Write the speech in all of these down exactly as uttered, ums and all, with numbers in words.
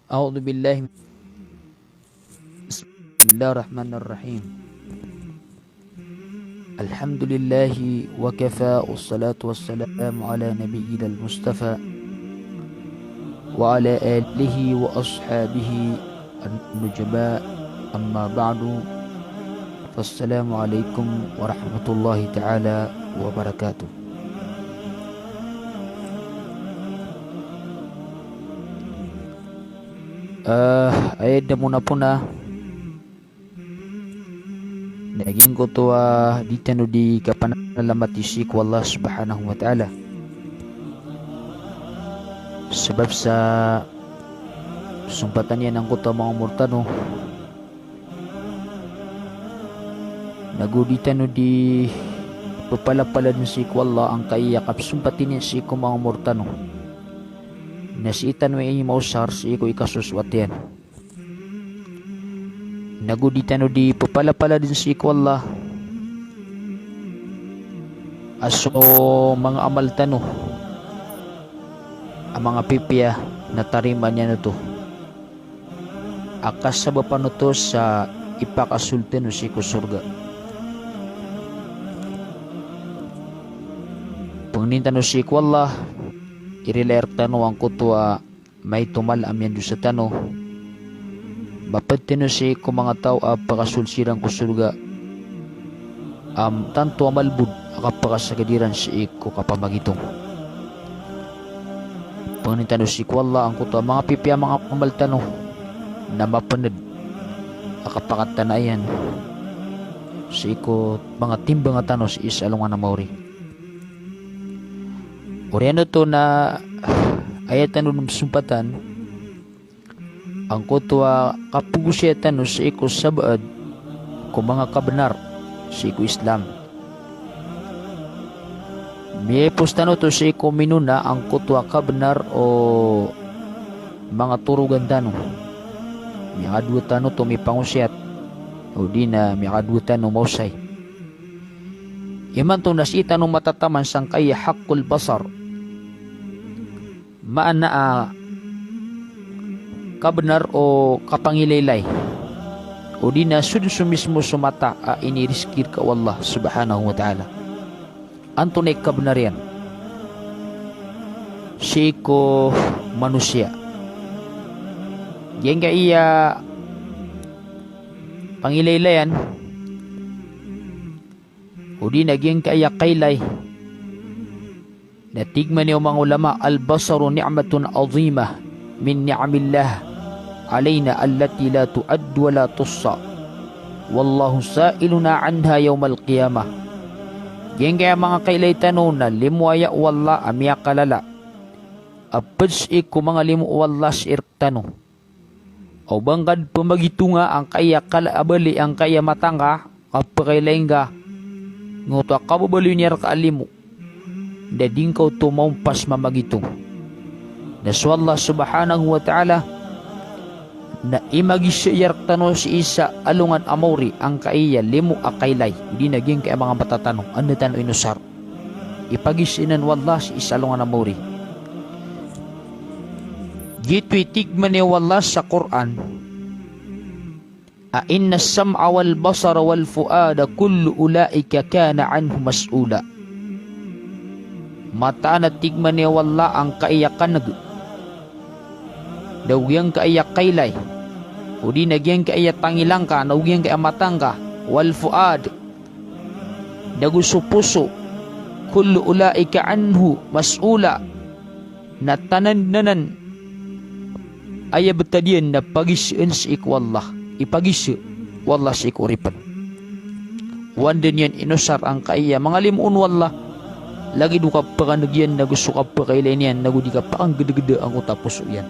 أعوذ بالله. بسم الله الرحمن الرحيم. الحمد لله وكفى، والصلاة والسلام على نبينا المصطفى وعلى آله وأصحابه النجباء. أما بعد، فالسلام عليكم ورحمة الله تعالى وبركاته. Ah, aya da mona pona, na giyangkoto a di tano di kapanalamati sii ko Allah Subhanahu wa Ta'ala. Sabap sa sompatan iyan angkoto a manga omor tano, nago di tano di pepalapalad sii ko Allah angkaya kapsompati niyan sii ko manga omor tano. Na sii tano i maosar sii ko ikasosoat iyan. Nago di tano di pepalapalad sii ko Allah a so manga amal tano a manga pipiya na tarimaan iyan oto a kasabapan oto sa ipakasold tano sii ko sorga. Pangnin tano sii ko Allah, irilai rektano angkoto a maito mala a miyandosa tano, maped tano sii ko manga taw a pakasold siran ko sorga, a tanto a malbod a kapakasagad iran sii ko kapamagitong. Pangnin tano sii ko Allah angkoto a manga pipiya a manga amal tano na mapened a kapakatana iyan sii ko manga timbang tano sii sa alongan a maori. Oriyan oto na aya tano den pesompatan angkoto a kapegosaya tano sii ko sabaad ko manga kabenar sii ko Islam. Miyaipos tano oto sii ko minona angkoto a kabenar o manga torogan tano. Miyakadowa tano oto mipangosiyat, odi na miyakadowa tano maosay. Imanto na sii tano matataman sangkaya haqqul basar. Maana a kabenar o kapangilaylay, odi na sod so mismo so mata a inirizki rka o Allah Subhanahu wa Ta'ala. Antonaa i kabenar iyan sii ko manosiya? Giyangkaya pangilalayan, odi na giyangkaya kaylay. Na tig man iyan o manga ulama, "Al-basaru ni'matun azimah min ni'amillah alayna allati la tu'addu wa la tuhsa. Wallahu sa'iluna anha yawmal qiyamah." Giyangkaya manga kaylay tano na limo aya o Allah a miyakalala a ped sii ko manga limo o Allah sii rektano. O ba ngka den pemagitonga angkaya kala a bali angkaya mata ngka a pekaylay ngka, giyoto a kababaloy niyan rka a limo, na di ngka oto maompas mamagitong. Na so Allah Subhanahu wa Ta'ala na imagiza iyan rektano sii sa alongan a maori angkaya limo a kaylay, odi na giyangkaya manga mata tano a anda tano inosar. Ipagiza anan o Allah sii sa alongan a maori. Giyoto i tig man iyan o Allah sa Qur'an a, "Innas sam'a wal basara wal fu'ada kullu ula'ika kana anhu mas'ula." Mataan a tig man iyan o Allah angkaya kaneg, na o giyangkaya kaylay, odi na giyangkaya tangila ngka, na o giyangkaya mata ngka, wal fu'ad, nago so poso, kullu ula'ika anhu mas'ula, na tanan anan aya betad iyan na pagizaan sii ko Allah, ipagiza o Allah sii ko oripen. O anda niyan inosar angkaya manga limo on o Allah, lagid o kapekaneg iyan, nago so kapekaylay niyan, nago di kapakanggedegeda angkoto a poso iyan.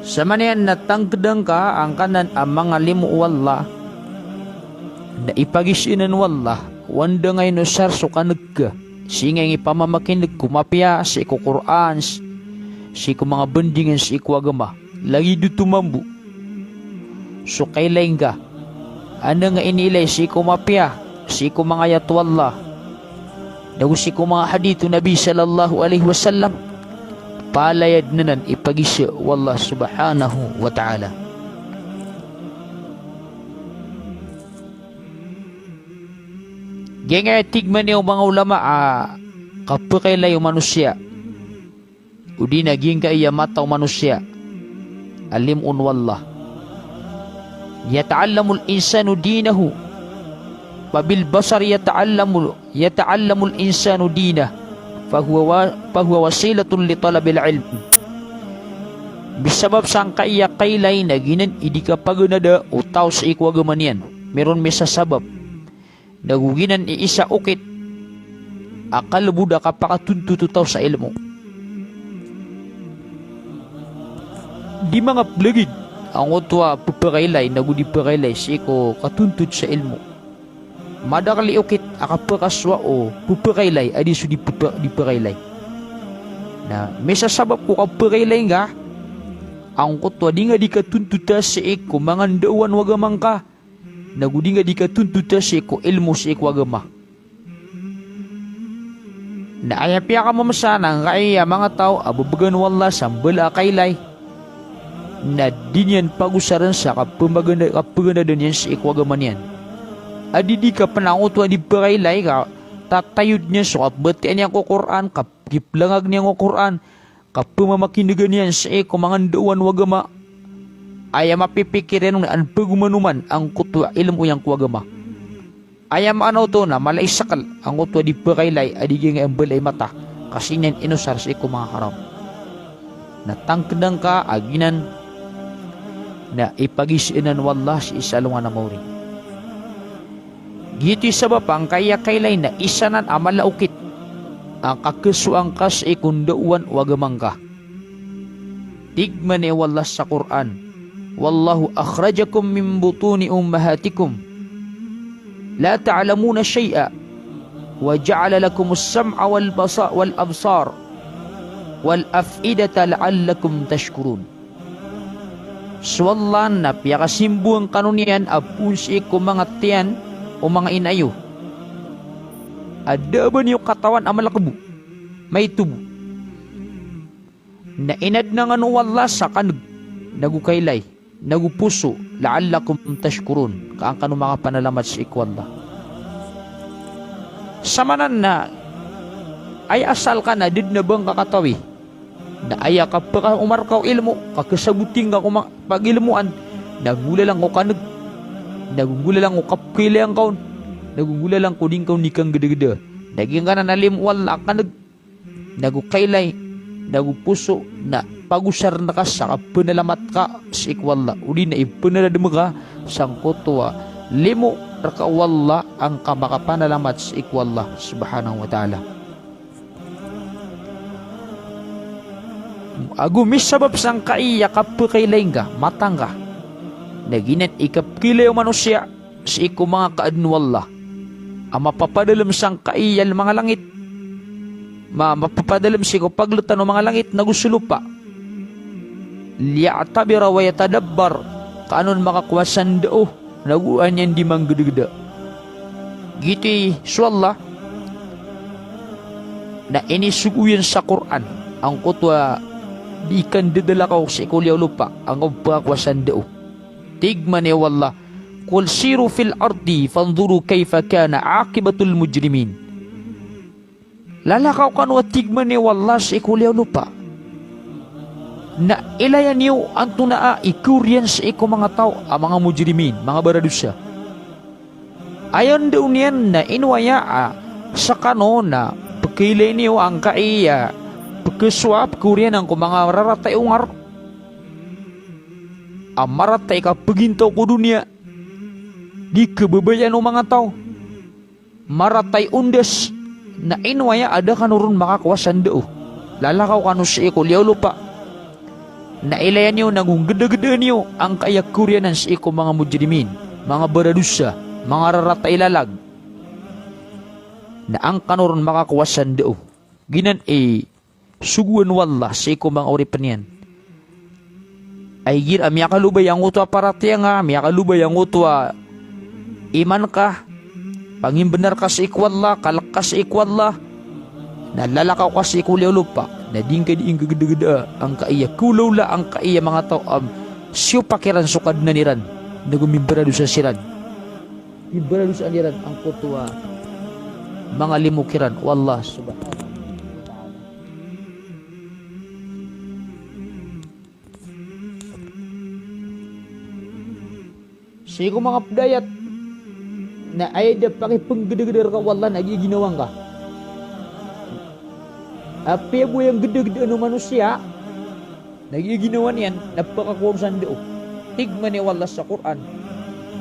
Samanaya na tangkeda ngka angkanan a manga limo o Allah, na ipagiza anan o Allah, o anda ngka inosar so kaneg ka, sii ngka ipamamakineg ko mapiya, sii ko Qur'an, sii ko manga bandingan sii ko agama, lagid oto mambo so kaylay ngka, anda ngka iniilay sii ko mapiya, sii ko manga ayat o Allah, nago sii ko manga hadith o Nabi sallallahu alaihi wasallam. palaya dn anan ipagisa o Allah subhanahu wa ta'ala. Giyangkaya tig man iyan o manga ulama a kapakailay o manosiya, odi na giyangkaya mata o manosiya a limo on o Allah. Yata'allamul insanu dinahu, fa bil basar yata'allamu, yata'allamul insanu dinah, fahuwa wa-, fahuwa wasilatun li talabil ilm. Misabap sangkaya kailay na giyanan i di kapaganada o taw sii ko agama niyan. Miyaron misasabap. Na go giyanan i isa okit a kalbod a kapakatontot o taw sa ilmo. Di manga plagid angkoto a pphakailay na go di pphakailay sii ko katontot sa ilmo. Madakl i okit a kapakasowa o pphakailay a di so di ppha-, di pphakailay. Na misasabap ko kapphakailay ngka angkoto a di nga di katontota sii ko manga ndaowan o agama ngka, na go di nga di katontota sii ko ilmo sii ko agama. Na aya piyakamamsa na angkaya manga taw a bbgan o Allah sa mbala a kailay, na di niyan pagosarn sa kapmaganda-, kapganada niyan sii ko agama niyan. A di di ka pn angkoto a di pphakailay ka tatayod niyan so kapbatiya niyan ko Qur'an, kap-, kiplangag niyan ko Qur'an, kapmamakin'gan iyan sii ko manga ndaowan o agama. Aya mapipikir iyan on na an pagomanoman angkoto a ilmo iyan ko agama. Aya maana oto na mala i skl angkoto a di pphakailay a di giyangkaya mbala i mata, ka sii niyan inosar sii ko manga haram. Na tangkda ngka a giyanan na ipagiza anan o Allah sii sa alongan a maori. Giyoto i sabap a angkaya kailay na isa nan a mala okit a kakhasowa ngka sii ko ndaowan o agama ngka. Tig man iyan o Allah sa Qur'an, "Wallahu akhrajakum min butuni ummahatikum la ta'lamuna shay'a, wa ja'ala lakumus sam'a wal basa-, wal absar, wal af'idata la'allakum tashkurun." So Allah na piyakasimbowang kano niyan a poon sii ko manga tiyan o manga ina iyo a da a ba niyo katawan a malkbo, maito bo. Na inadn angkano o Allah sa kan'g, na go kailay, na go poso, la'allakum tashkurun, ka an kano makapanalamat sii ko Allah. Samanan na aya asal ka na da dn a ba ngka katawi. Na aya kapakaomar ka o ilmo, ka kasaboti ngka ko ma-, pagilmoan, na nggolalan ko kan'g, na nggolalan ko kapkhailay angka on, na nggolalan ko di ngka on di kanggdagda. Na giyangkanan a limo o Allah a kan'g, na go kailay, na go poso, na pagosarn ka sa kapnalamat ka sii ko Allah, odi na ipnaradm ka sangkoto a limo rka o Allah angka makapanalamat sii ko Allah subhanahu wa ta'ala. Ago misabap sangkaya kapkailay ngka, mata ngka, na giyanan i kapkailay o manosiya sii ko manga kaadn o Allah a mapapadalm sangkaya manga langit, ma-, mapapadalm sii ko pagltan o manga langit na go so lopa. Liya'tabira wa yatadabbar, ka an on makakowa sa ndao, na go an iyan di manggdagda. Giyoto i so Allah na inisogo iyan sa Qur'an angkoto a di kandadalakaw sii ko liyawaw o lopa angkoto a pkakowa sa ndao. Tig man iyan o Allah, "Qul siru fil ardi fanzuru kayfa kana aqibatul mujrimin." Lalakaw kano, a tig man iyan o Allah, sii ko liyawaw o lopa. Na ilaya niyo antonaa i kaoriyan sii ko manga taw a manga mujrimin, manga baradosa. Aya ndao niyan na ino aya a skano na pkailay niyo angkaya pkhasowa, pkhaoriyan angko manga rarata i ongar a marata i kapagintaw ko doniya, di khababayaan o manga taw, marata i ondas, na ino aya a da kano ron makakowa sa ndao. Lalakaw kano sii ko liyawaw o lopa. Na ilaya niyo na go nggdagdaan iyo angkaya kaoriyan sii ko manga mujrimin, manga baradosa, manga rarata i lalag. Na an kano ron makakowa sa ndao. Giyanan i sogoan o Allah sii ko manga oripn iyan. Ay igira miyakalobay angkoto a paratiyaya nga, miyakalobay angkoto a iman ka, pangimbnar ka sii ko Allah, kalk ka sii ko Allah, Na lalakaw ka sii ko liyawaw o lopa, na di ngka di nggdagdaa angkaiya kawlawla angkaiya manga taw a siyopak iran so Kadnan iran, nago mimbaradosa siran. Mimbaradosa iran angkoto a manga limo kiran o Allah subhanahu wa ta'ala. Sii ko manga pd a ayat na aya da pakipnggdagdaa rka o Allah na giya ginawa ngka. Apiya bo aya nggdagdaan o manosiya na giya ginawa niyan na pkakowa on sa ndao. Tig mambo o Allah sa Qur'an,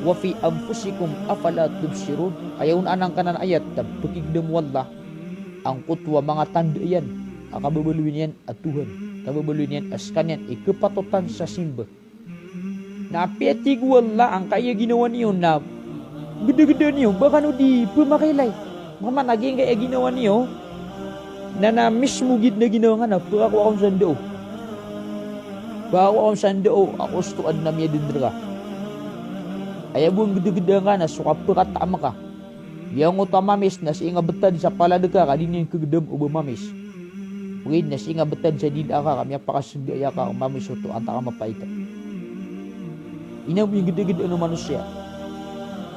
"Wa fi anfusikum afala tubsirun." Aya on anan kanan ayat na pkigdam o Allah angkoto a manga tanda iyan a kababaloy niyan a Tuhan, kababaloy niyan a skaniyan i kapatotan sa simba. Na apiya tig o Allah angkaiya ginawa niyo na gdagdaa niyo, ba kano di pmakailay. Mama na giyangkaya ginawa niyo na, na mismo giya ginawa ngka na pkakowa on sa ndao. Pkakowa on sa ndao a osto adn a miyadn rka. Aya bo nggdagdaa ngka na so kapkataam ka. Giyangkoto a mamis na sii nga btad sa palad ka ka di niyan kagdam o ba mamis. Ogaid na sii nga btad sa dila ka ka miyapakasnda aya ka o mamis oto antaa ka mapait. Ino bo i nggdagdaan o manosiya.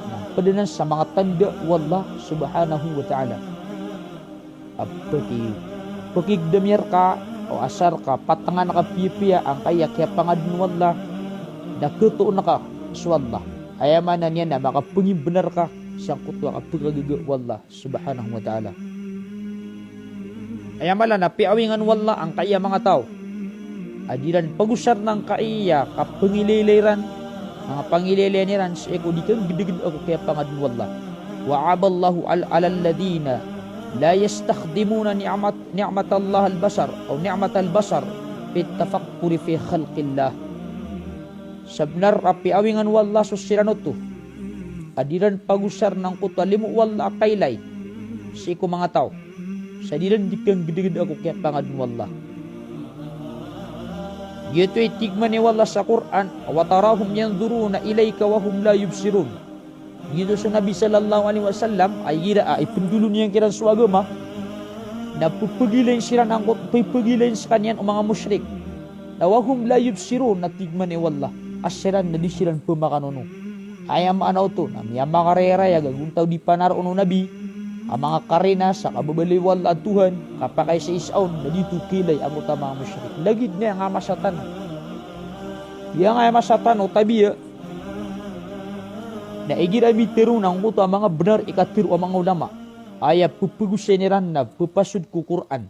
Na pd anan sa manga tanda o Allah subhanahu wa ta'ala. A pki, pkigdam iyan rka o asar ka patangan ka piyapiya angkaiya kiyapangadn o Allah na katoon ka so Allah. Aya maana niyan na makapngimbnar ka sangkoto a kapkagaga o Allah subhanahu wa ta'ala. Aya mala na piyaawingan o Allah angkaiya manga taw a di iran pagosarn angkaiya kapngilaylay iran, manga pangilaylay iran sii ko di kanggdagdaa ko kiyapangadn o Allah. Wa aballahu al-, ala alladhina la yastakhdimuna ni'mat, ni'matallah al-basar, aw ni'matal basar, fit tafakkuri fi khalqillah. Sabnar a piyaawingan o Allah so siran oto a di iran pagosarn angkoto a limo o Allah a kailay sii ko manga taw sa di iran di kanggdagdaa ko kiyapangadn o Allah. Giyoto i tig mambo o Allah sa Qur'an, "Wa tarahum yanzuruna ilayka wa hum la yubsirun." Giyoto so Nabi sallallahu alaihi wasallam a igira a ipndolon iyan kiran so agama na pphagilayn siran angkoto, pphagilayn skaniyan o manga mushrik. Na wa hum la yubsirun, na tig mambo o Allah a siran na di siran pmakanono. Aya maana oto na miyamakarayarayag ago ontaw di panaroon o Nabi a manga karina sa kababaloy o Allah a Tuhan, kapakaisaisa on, na di oto kailay angkoto a manga mushrik. Lagid na aya nga masa tano. Aya nga aya masa tano, tabiya, na igira mitharo angkoto a manga bnar i katharo o manga ulama, aya pphagosayn iran na pphasod ko Qur'an.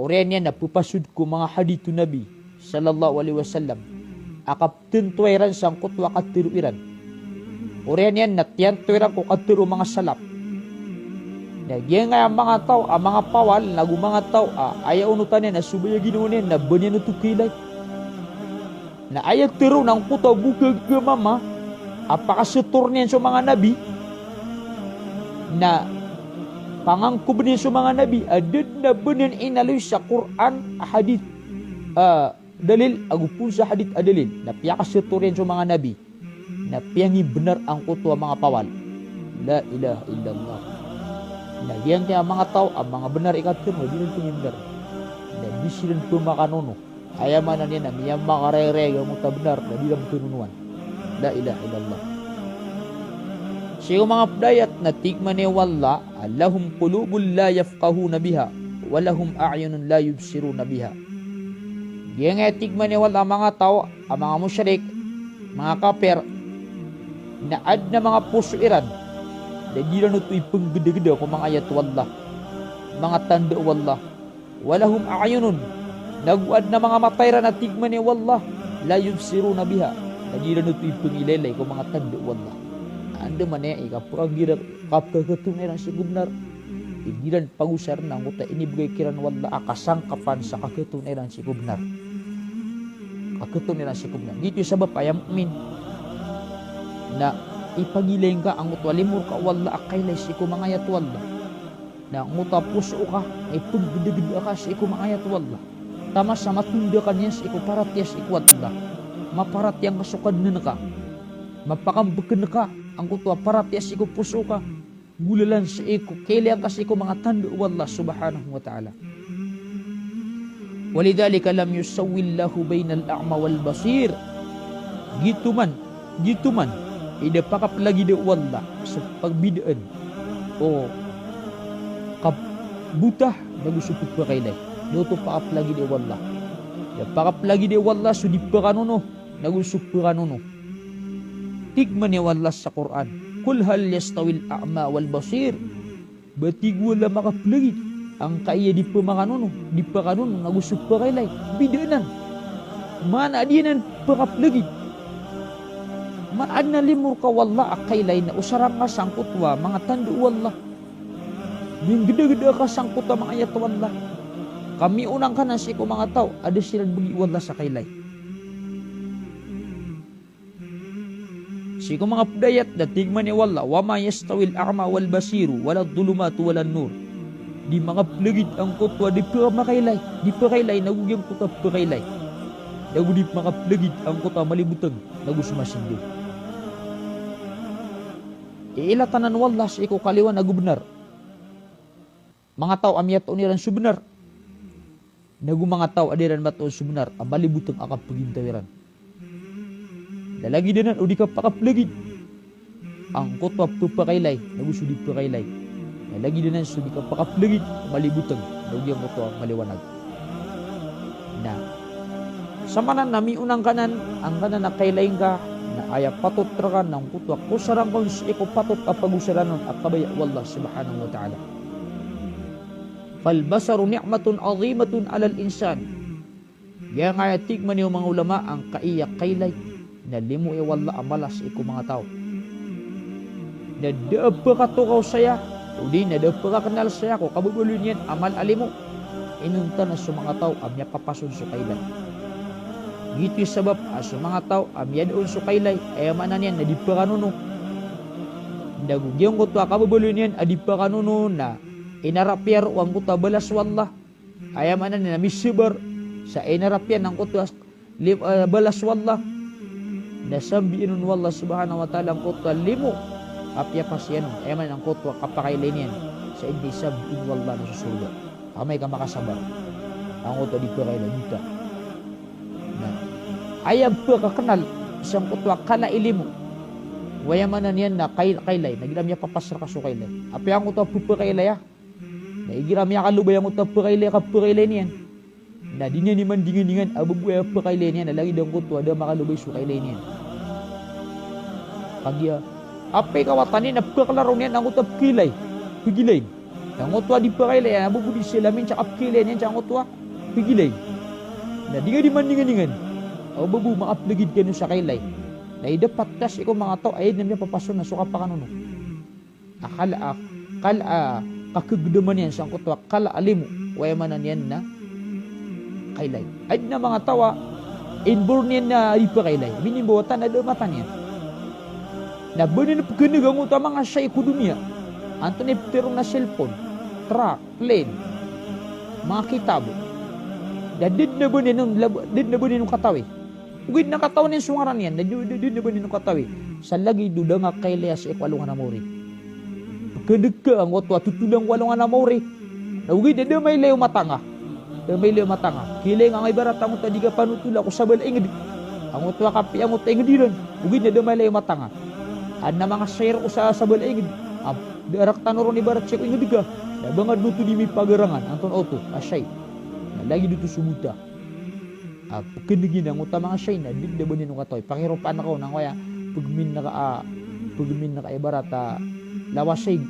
Oriyan iyan na pphasod ko manga hadith o Nabi sallallahu alaihi wasallam a kaptantoa iran sangkoto a katharo iran. Oriyan iyan na tiyanto iran ko katharo o manga salaf. Na giyangkaya manga taw a manga pawal, nago manga taw a aya onotan iyan na so ba aya ginawa niyan na ba niyan oto kailay. Na aya tharoon angkoto a bo kagaga mama a pakasator niyan so manga nabi, na pangangkob niyan so manga nabi a da dn a ba niyan inaloy sa Qur'an a hadith a dalil, ago phoon sa hadith a dalil, na piyakasator iyan so manga nabi, na piyangibnar angkoto a manga pawal. La ilaha illallah. Na giyangkaya manga taw a manga bnar i katharo na di iran pangibnar, na di siran pmakanono. Aya maana niyan na miyamakarayarayag angkoto a bnar na di iran pkanonoan. La ilaha illallah. Sii ko manga pd a ayat na tig mambo o Allah, "Lahum qulubun la yafqahuna biha, wa lahum a'yunun la yubsiruna biha." Giyangkaya tig mambo o Allah a manga taw a manga mushrik, manga kapir, na adn a manga poso iran na di iran oto ipnggdagdaa ko manga ayat o Allah, manga tanda o Allah. Wa lahum a'yunun, nago adn a manga mata iran a tig mambo o Allah, la yubsiruna biha, na di iran oto ipngilaylay ko manga tanda o Allah. Andamanaya i kapkagira, kapkakatoona iran sii ko bnar. Di iran pagosarn angkoto a inibgay kiran o Allah a kasangkapan sa kakatoona iran sii ko bnar. Kakatoona iran sii ko bnar. Giyoto i sabap a aya mu'min na ipagilay ngka angkoto a limo rka o Allah a kailay sii ko manga ayat o Allah. Na angkoto a poso ka na ipnggdagdaa ka sii ko manga ayat o Allah. Taman sa matonda ka niyan sii ko paratiyaya sii ko Allah. Maparatiyaya ngka so Kadnan ka. Mapakambkn ka angkoto a paratiyaya sii ko poso ka. Golalan sii ko kailay angka sii ko manga tanda o Allah subhanahu wa ta'ala. Walidhalika lam yusawwi Allahu baynal a'ma wal basir. Giyoto man, giyoto man i da pakaplagida o Allah so pagbidaan o kabota nago so pphakailay. Da oto pakaplagida o Allah. Da pakaplagida o Allah so di phakanono nago so phakanono. Tig mambo o Allah sa Qur'an, "Qul hal yastawil a'ma wal basir?" Ba tig o Allah, makaplagid angkai a di phamakanono, di phakanono, nago so phakailay? Bida anan. Maana a di anan phakaplagid. Maana limo rka o Allah a kailay na osara ngka sangkoto a manga tanda o Allah. Minggdagda ka sangkoto a manga ayat o Allah. Ka miyaona ngka nan sii ko manga taw a da siran bgi o Allah sa kailay. Sii ko manga pd a ayat na tig mambo o Allah, "Wa ma yastawil a'ma wal basiru, wala dhulumatu wala nur." Di makaplagid angkoto a di phamakailay, di phakailay, nago giyangkoto a phakailay. Nago di makaplagid angkoto a malibotng nago so masindaw. Iilatanan o Allah sii ko kaliwanag o bnar. Manga taw a miyatoon iran so bnar. Nago manga taw a di ran matoon so bnar, a malibotng a kapagintaw iran. Na lagid anan o di kapakaplagid angkoto a pphakailay nago so di phakailay. Na lagid anan so di kapakaplagid a malibotng nago giyangkoto a maliwanag. Na samanan na miyaona ngka nan, angkanan a kailay ngka, na aya patot rka na angkoto a kosara ngka on sii ko patot a pagosaranan a kabaya o Allah subhanahu wa ta'ala. Fal basaru ni'matun azimatun alal insan. Giyangkaya tig mambo o manga ulama angkai a kailay na limo i o Allah a mala sii ko manga taw. Na da a phakatokaw saya, odi na da a phakaknal saya ko kababaloy niyan a mala a limo. Inonta na so manga taw a miyapapas on so kailay. Giyoto i sabap a so manga taw a miyada on so kailay, aya maana niyan na di phakanono. Nago giyangkoto a kababaloy niyan a di phakanono na inarapiya roo angkoto a balas o Allah. Aya maana niyan na misabar sa inarapiya angkoto a li-, eh, balas o Allah. Na sambian on o Allah subhanahu wa ta'ala angkoto a limo a piyapas iyan on. Aya maana angkoto a kapakailay niyan sa aya di sambian o Allah na so sorga. Amay ka makasabar angkoto a di phakailay, bota. Na aya phakaknal sangkoto a kala i limo, aya maana niyan na kail-, kailay, na igira miyapapas rka so kailay. Apiya angkoto a pphakailay a, na igira miyakalobay angkoto a phakailay, kaphakailay niyan, na di niyan imandingandingan a ba bo aya phakailay niyan, na lagid angkoto a da a makalobay so kailay niyan. Kagiya apiya i kawatan iyan na pkhaklaro niyan angkoto a pkhailay, pgilay. Angkoto a di phakailay, a ba bo di siya lamin sa kapkhailay niyan sa angkoto a pgilay. Na di ngka di mandingandingan a ba bo makaplagid kano sa kailay. Na ida patas i ko manga taw a aya di niyan miyapapas on na so kapakanono. A kala a, kala a, kakgdama niyan sangkoto a kala a limo, aya maana niyan na kailay. Adn a manga taw a inborn iyan na di phakailay. Minimbawataan a da a mata niyan. Na ba niyan pkhan'g angkoto a manga shay ko doniya. Antonaa i ptharoon a cellphone, truck, plane, manga kitab. Da dn a ba niyan on lab-, da dn a ba niyan on katawi. Ogaid na katawan iyan so ngaran iyan, na di, di, di, di ba niyan katawi. Sa lagid o da nga kailay a sii ko alongan a maori. Pkhan'g ka angkoto a totolan ko alongan a maori. Na ogaid na da mailay o mata nga. Da mailay o mata nga. Kailay nga nga ibarat angkoto a di ka panotola ko sabala ingd. Angkoto a kapiya angkoto a ingd iran. Ogaid na da mailay o mata nga. Adn a manga shay roo sa sabala ingd. A, da a rk tano ron ibarat sii ko ingd ka. Na ba nga dn oto di mipagarangan. Antonaa oto a shay. Na lagid oto so bota. A, pkhan'g iyan angkoto a manga shay na di, di ba niyan on katawi. Pakiropaan ka on angkoya pgmin ka, a, pgmin ka ibarat a lawas a ig.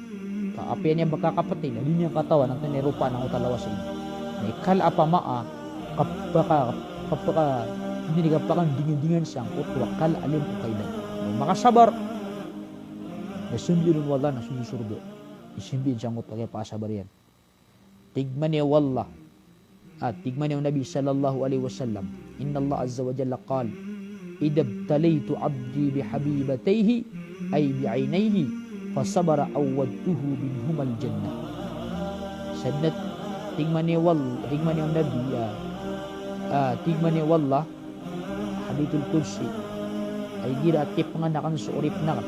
Ka apiya niyan ba kakapti na di niyan katawan antonaa i ropaan angkoto a lawas a ig. Na i kala a pama a kapaka, kapaka, di niyan kapakandingandingan sangkoto a kala a limo ko kailay. Na makasabar na sambian on o Allah na so sorga i sambian sangkoto a kiyapakasabar iyan. Tig mambo o Allah, a, tig mambo o Nabi sallallahu alaihi wasallam, "Inna Allah azza wa jalla qal, idha ibtalaytu abdi bi habibatayhi, ay bi aynayhi, fa sabara awwadtuhu minhumal jannah." Sadn a tig mambo o All-, tig mambo o Nabi, a, a, tig mambo o Allah, Hadithul Qudsi, a igira a tipengan aken so oripn aken,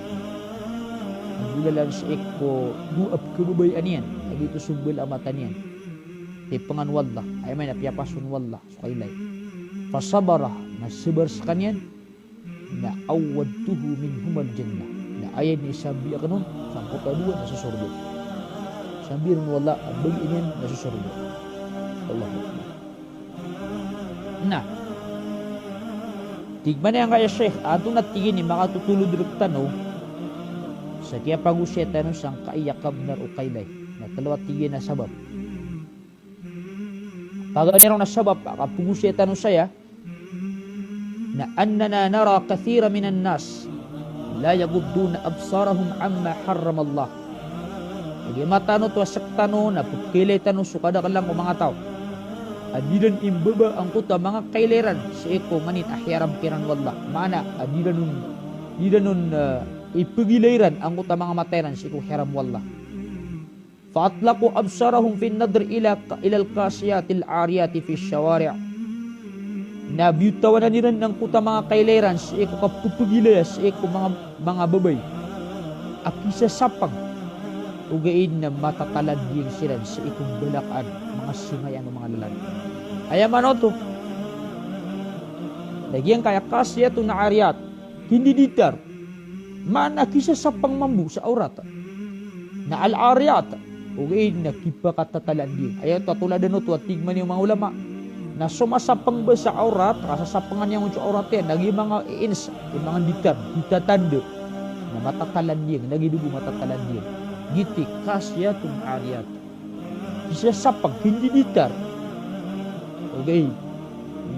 golalan sii ko dowa a pkhababayaan iyan, a giyoto so mbala a mata niyan. Tipengan o Allah, aya maana na piyapason o Allah so kailay. Fasabara, na sabar sekaniyan, na awwadtuhu minhumal jannah. Na aya niyan sambi aken on sangkoto a dowa na so sorga. Sambi ron o Allah a bagi niyan na so sorga. Allahu Akbar. Na tig man iyan angkaya Sheikh, antonaa tig iyan i makatotolod rektano sa kiyapagosaya tano sangkaya kabnar o kailay? Na telo a tig iyan a sabap. Paganay ron a sabap a kapagosaya tano saya na annana nara kathiran minan nas la yaghudduna absarahum amma harrama Allah. Lagid a mataan oto a sektano na pepekailay tano so kadakelang o manga taw a di ran imbaba angkoto a manga kailay ran sii ko nganin a hiyaram kiran o Allah. Maana a di ran on, di ran on, eh, ipegilay ran angkoto a manga mata iran sii ko hiyaram o Allah. Fa atlaqu absarahum fin nadri ila, ilal kasiyatil ariyati fis shawari'. Na biyotawanan iran angkoto a manga kailay ran sii ko kapepegilaya sii ko manga, manga babay a kisasapang. Ogaid na matatalandiyang siran sii ko mbalakaan, manga sengayaan o manga lalan. Aya maana oto na giyangkaya kasiyatun ariyat, kindiditar. Maana kisasapang mambo sa awrat. Na al-ariyat, ogaid na kipakatatalandiyang. Aya oto a toladan oto a tig man iyan o manga ulama na so masapang ba sa awrat, kasasapangan iyan on so awrat iyan, lagid a manga ins, lagid a manga ditar, kitatanda. Na matatalandiyang, lagid oto matatalandiyang. Giyoto i kasiyatun ariyat. Kisasapang, kindiditar. Ogaid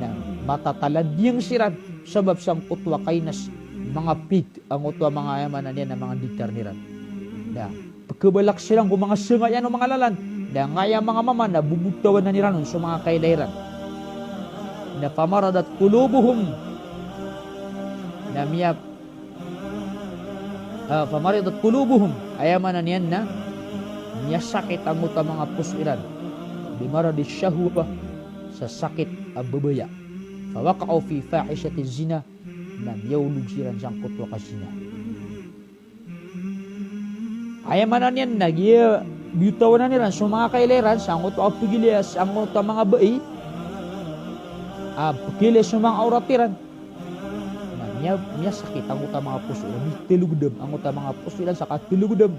na matatalandiyang siran sabap sangkoto a kainas, manga pit angkoto a manga, aya maana niyan na manga ditar iran. Na pekhabalak siran ko manga sengayaan o manga lalan. Na angkaya manga mama na bobotawanan iran on so manga kailay ran. Na famaradat qulubuhum. Na miya, ah, famaradat qulubuhum. Aya maana niyan na miyasakit angkoto a manga poso iran. Bimaradis shahwah, sa sakit a babaya. Fawaqa'u fi fahishatiz zina. Na miyaolog siran sangkoto a kazina. Aya maana niyan na giya biyotawanan iran so manga kailay ran sangkoto a pegilaya sangkoto a manga bai a pegilaya so manga awrat iran. Na miya, miyasakit angkoto a manga poso iran, mitelogdam angkoto a manga poso iran sa katelogdam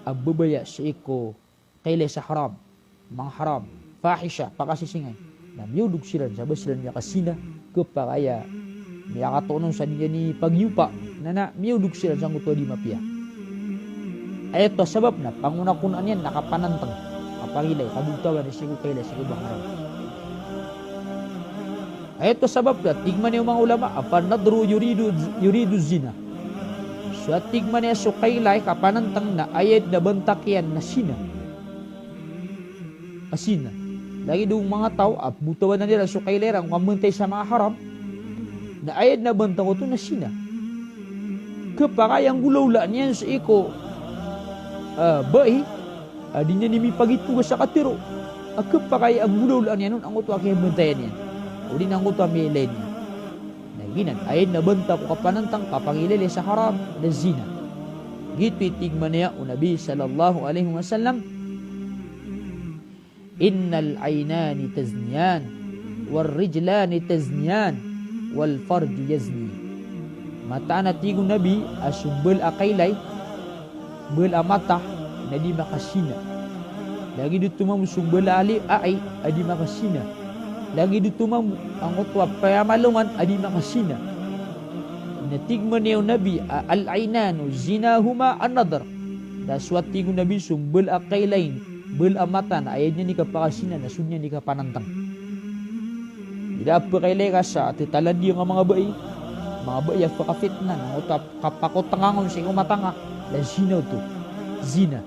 a babaya sii ko kailay sa haram, manga haram, fahisha, pakasisingay. Na miyaolog siran sa ba siran miyakazina, khapakay a miyakatoon on sa di niyan pagiyopa, na, na miyaolog siran sangkoto a di mapiya. Aya oto a sabap na pangonakonaan iyan na kapananteng, kapangilaylay, kabotawan sii ko kailay, sii ko ba haram. Aya oto a sabap na tig man iyan o manga ulama a fan nadru yuridu, yuridu zina. So a tig man iyan so kailay, kapananteng na aya den a bantak iyan na zina. A zina. Lagid o manga taw a botawanan iran so kailay iran ko kambantay sa manga haram, na aya den a bantak oto na zina. Khapakay a nggolawlaan iyan sii ko, ah, bai a di niyan mipagitoga sa katero. A khapakay a nggolawlaan iyan on angkoto a kiyambantayan iyan, odi na angkoto a miyailay niyan. Na giyanan, aya den a bantak o kapananteng, kapangilaylay sa haram, na zina. Giyoto i tig man iyan o Nabi sallallahu alaihi wasallam, "Innal ainani tazniyan, war rijlani tazniyan, wal farju yazni." Mataan a tig o Nabi a so mbala a kailay, mbala a mata na di makazina. Lagid oto mambo so mbala a li-, ai a di makazina. Lagid oto mambo angkoto a piyamalongan a di makazina. Na tig man iyan o Nabi a, "Al-ainani zinahuma an-nadar." Na so a tig o Nabi so mbala a kailay, mbala a mata na aya niyan i kapakazina na so niyan i kapananteng. Ida a pekailay ka sa tetalandiyang a manga bai, manga bai a pekafitna, na angkoto a kapakotengang on sii ko mata nga, na zina oto. Zina.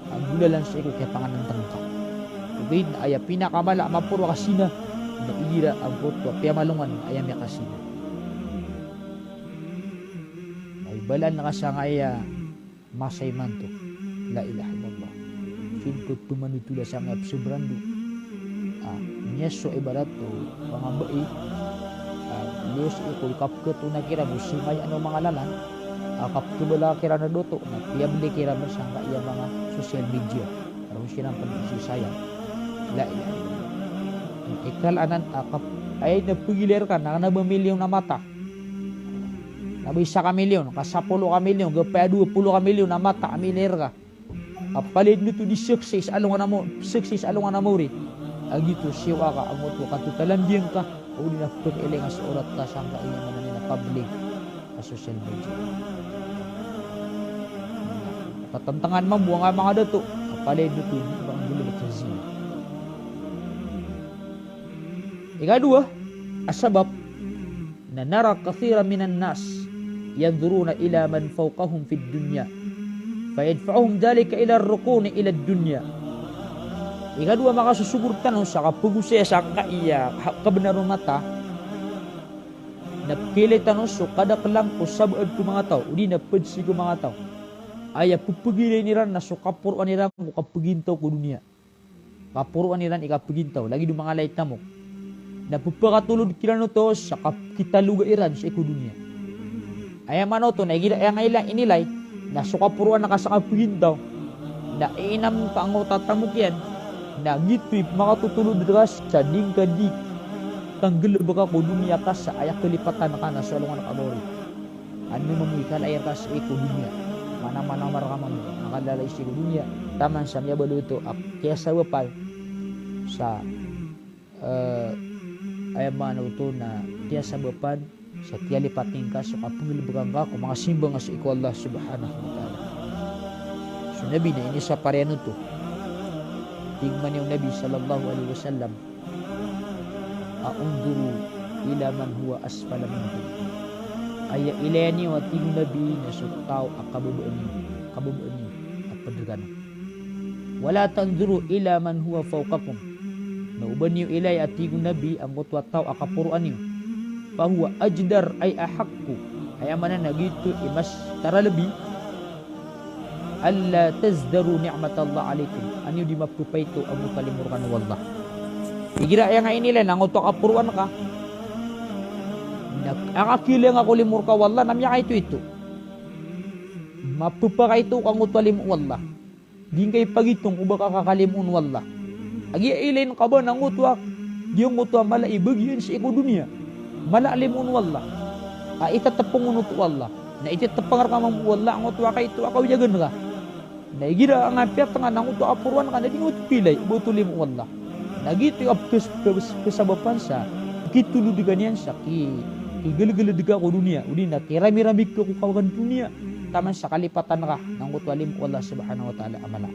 A nggolalan sii ko kiyapangananteng ka. Ogaid na aya pinakamala a maporo a kazina na igira angkoto a piyamalongan aya miyakazina. Na ibalaan ka sangkaya masa imanto. La ilaha illallah. Sii ko tomanotol a sangkaya pesobrando. Ah, miyaso ibarat o manga bai, ah, liyo sii ko ikapeketoon a kiran o singayaan o manga lalan. a kapkhabala kiran a doto, na piyabli kiran sangkaya manga social media. Ron siran pn isisaya. La ilaha illallah. Ikal anan a kap, ay na pagilay rka, na kna ba milyon a mata. Na ba isa ka milyon, ka sapolo ka milyon, gapaya dowa polo ka milyon a mata a milay rka. Kapalid oto di success alongan a mo, success alongan a mori. A giyoto siyowa ka angkoto a katotalan diyangka, odi na pkhailay nga sa oras ka sangkaya maana niyan a public a social media. Tatantangan mambo angkai a manga dato, kapalid oto di ba nggalbk sa zina. Ikadowa a sabap, na nara kathiran minan nas yanzuruna ila man fawqahum fid dunya, fayadfa'uhum dhalika ila rukuni ila dunya. Ikadowa a makasosogo rktano sa kapagosaya sangkaya ha-, kabnar o mata, na pkhailay tano so kadaklan ko sabaad ko manga taw, odi na pd sii ko manga taw. Aya pphagilayn iran na so kaporoan iran ko kapagintaw ko doniya. Kaporoan iran i kapagintaw, lagid o manga lay tamok. Na pphakatolod kiran oto sa kap-, kitaloga iran sii ko doniya. Aya maana oto na igira aya ngka ila-, inilay, na so kaporoan ka sa kapagintaw, na iinam ka angkoto a tamok iyan, na giyoto i pmakatotolod rka sa di ngka di kanggalbka ko doniya ka sa aya kalipatan ka na so alongan ka a mori. Ano mambo i kala iyan rka sii ko doniya. Manamar-namar ka mambo a kala iyan sii ko doniya. Taman sa miyabaloy oto a kiyasabapan sa, eh, aya maana oto na kiyasabapan sa kiyalipatan ka so kapanggalbk angka ko manga simba ngka sii ko Allah Subhanahu wa Ta'ala. So Nabi na inisapar iyan oto. Tig mambo o Nabi sallallahu alaihi wasallam, a unzuru ila man huwa asfala minkum. Aya ilaya niyo a tig o Nabi na so taw a kababaan iyo, kababaan iyo a pd rkano. Wala tanzuru ila man huwa fawqakum. Na oba niyo ilay a tig o Nabi angkoto a taw a kaporoan iyo. Fahuwa ajdar ay ahaqqu. Aya maana na giyoto i mas taralbi. Alla tazdaru ni'matallah alaykum. Aya niyo di mapphayto angkoto a limo rkano o Allah. Igira aya ngka inilay na angkoto a kaporoan ka, na aya kakhilay angka ko limo rka o Allah na miyakaito-ito. Mapphakaito ka angkoto a limo o Allah. Di ngka ipagitong o ba ka kakalimoon o Allah. Kagiya ilay ngka ba na angkoto a, giyangkoto a mala i bagian sii ko doniya. Mala a limoon o Allah. A itatapang on oto o Allah. Na itatapang rka mambo o Allah angkoto a kaito a kawiyagan ka. Na igira angka piyatngan angkoto a kaporoan ka na di ngka oto pilay o ba oto limo o Allah. Na giyoto i kapkes-, kes-, kesabapan sa kitolod ka niyan sa ki-, kigalgalad ka ko doniya, odi na kirami-rami ka ko kawagan doniya, taman sa kalipatan ka na angkoto a limo o Allah Subhanahu wa Ta'ala a mala.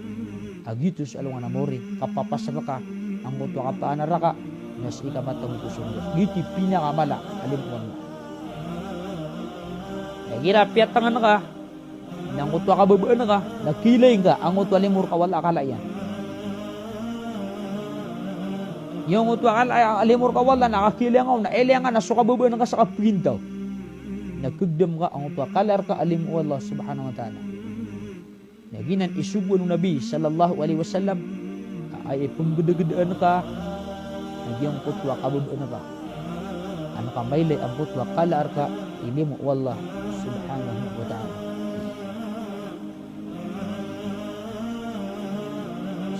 A giyoto so alongan a mori, kapapasad ka angkoto a kapaanar ka na sii ka matag ko sorga. Giyoto i pinakamala a limo o Allah. Na igira piyatngan ka na angkoto a kababaan ka, na khilay ngka angkoto a limo rka o Allah a kala iyan. Giyangkoto a kala, a limo rka o Allah na kakhilay ngka on, na ilay ngka na so kababaan ka sa kapagintaw. Na khagdam ka angkoto a kala rka a limo o Allah Subhanahu wa Ta'ala. Na giyanan i sogoan o Nabi sallallahu alaihi wasallam, a aya ipnggdagdaan ka na giyangkoto a kababaan ka. An ka mailay angkoto a kala rka i limo o Allah Subhanahu wa Ta'ala.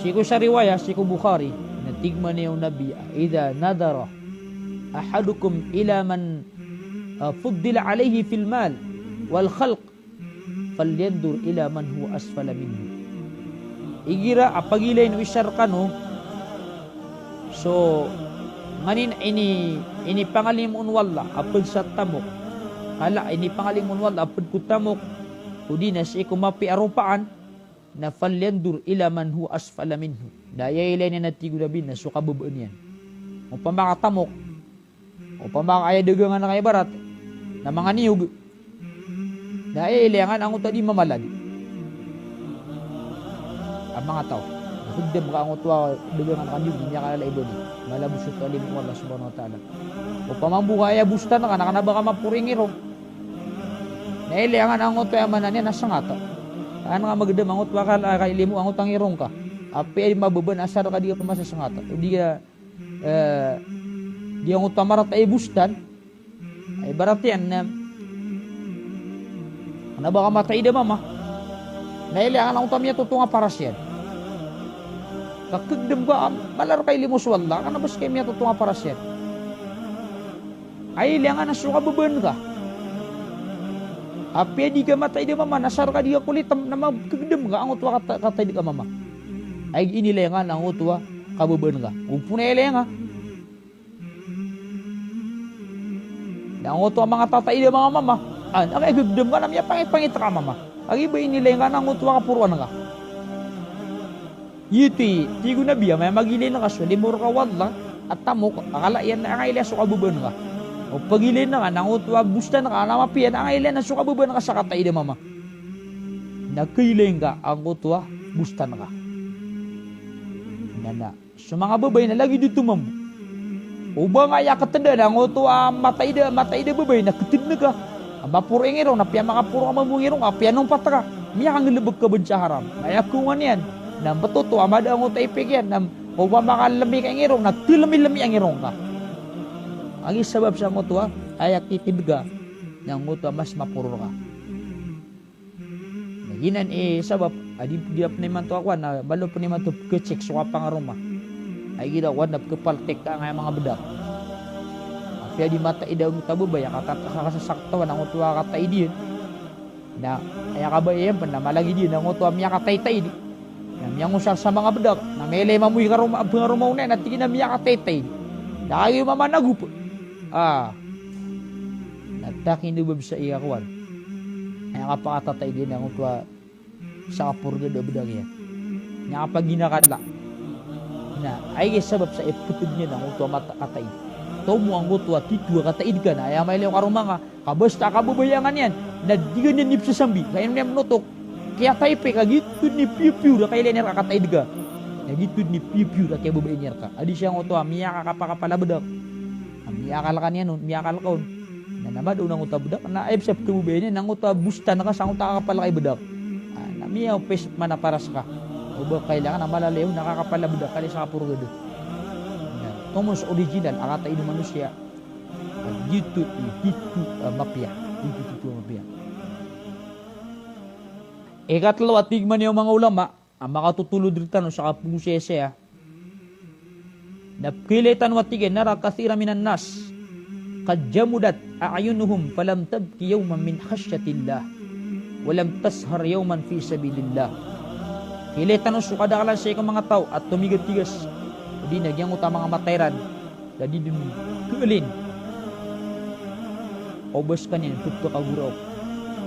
Sii ko sa riwaya, sii ko Bukhari, na tig mambo o Nabi, "Idha nadhara ahadukum ila man, ah, fuddila alayhi fil mal wal khalq, falyanzur ila man huwa asfala minhu." Igira a pagilayn o isa rkano so nganin a ini, inipangalimoon o Allah a pd sa tamok, kala a inipangalimoon o Allah a pd ko tamok, odi na sii ko mapiya a ropaan, na falyanzur ila man huwa asfala minhu. Na aya ilay niyan a tig o Nabi na so kababaan iyan. Opama ka tamok, opama ka aya dagangan ka ibarat na manga niyog, na aya ilay ngka na angkoto a di mamalad a manga taw. Na khagdam ka angkoto a dagangan ka niyog, di niyan kalala i ba niyan mala bo so limo o Allah Subhanahu wa Ta'ala. Opama mambo ka aya bostan ka na kna ba ka maporing irong. Na ilay ngka na angkoto a aya maana niyan na sangata. An ka magdam angkoto a kala ka i limo angkoto a ngirong ka. Apiya di mababa na asar ka di ka masasangata. O di ka, eh, di angkoto a marata i bostan. Ibarat iyan na Kna ba ka mataid a mama, na ilay nga na oto a miyatoto nga paras iyan. Ka kagdam ka a mala rka i limo so Allah, kna ba ska i miyatoto nga paras iyan. Ay ilay nga na so kababaan ka. Apiya di ka mataid a mama, na asar ka di ka kulitem, na magkagdam ka angkoto a kata-, kataid ka a mama. Ay inilay nga na angkoto a kababaan ka. Opo na ilay nga na angkoto a manga tataid a manga mama, a, na kagdam ka na miyapangit-pangit ka a mama. Kagiya ba inilay nga na angkoto a kaporoan ka. Giyoto i tig o Nabi a maya magilay ngka so limo rka o Allah a tamok a kala iyan na anga ilay so kababaan ka. O pagilay ngka na angkoto a bostan ka na mapiya na anga ilay na so kababaan ka sa kataid a mama. Na kailay ngka angkoto a bostan ka. Na, na so manga babay na lagid oto mambo. O ba nga aya keteda na angkoto a mataid a, mataid a babay na ketedn ka. A maporo i ngirong na apiya makaporo ka mambo i ngirong ka, apiya nompat ka, miyakangelebek ka ben sa haram. Na aya kongan iyan na mbetoto a mada angkoto a ipek iyan, na o ba makalemik i ngirong na telemilemi a ngirong ka. Agi sabap sa angkoto a aya kited ka na angkoto a mas maporo rka. Na giyanan i sabap a di, di a pn imanto a kowan, na malo pn imanto pkechek so kapangaroma. Ay igira kowan na pkepaltek ka angkaya manga bedak. Apiya di mataid a onot a babay a kata-, kakasasaktawan angkoto a kataid iyan. Na aya kabaya iyan pn na malagid iyan angkoto a miyakataitaid. Na miyangosar sa manga bedak, na mailay mambo i karoma, pengaroma on iyan, na tig iyan a miyakataitaid. Na kagiya mama na gop. A. Na takin o ba bsa i kowan. Aya kapakatataid iyan angkoto a sa kaporgad a bedak iyan. Aya kapaginakadla. Na aya sabap sa ipeteg iyan angkoto a mata-, kataid. Tomo angkoto a tito a kataid ka na aya mailay o karoma nga, ka basta kababayangan iyan na di ka niyan ipsasambi, ka iyan niyan pnotok. Kiyataipek ka giyoto dn i piyopiyor a kailay niyan rka kataid ka. Na giyoto dn i piyopiyor a kiyababay niyan rka. A di siya angkoto a miyakakapakapal a bedak. A miyakal ka niyan on, miyakal ka on. Na, na mada on angkoto a bedak, na aya bsa pkhababayaan iyan na angkoto a bostan ka sa angkoto a kakapal ka i bedak. A, na miyaopis pman a paras ka. O ba kailangan a mala limo na kakapal a bedak ka di sa kaporgad. Na, tomo so original a kataid o manosiya. A, giyoto i tito a mapiya. Giyoto i tito a mapiya. Ikatlo a tig man iyan o manga ulama, a makatotolod rktano sa kapagosiyasaya. Na pkhailay tano a tig iyan, nara kathiran minan nas qad jamudat a'yunuhum falam tabki yawman min khashyatillah, wa lam tashar yawman fi sabilillah. Khailay tano so kadaklan sii ko manga taw a tomigatigas, odi na giyangkoto a manga mata iran na di dn kaalin o ba skaniyan pphakagoraok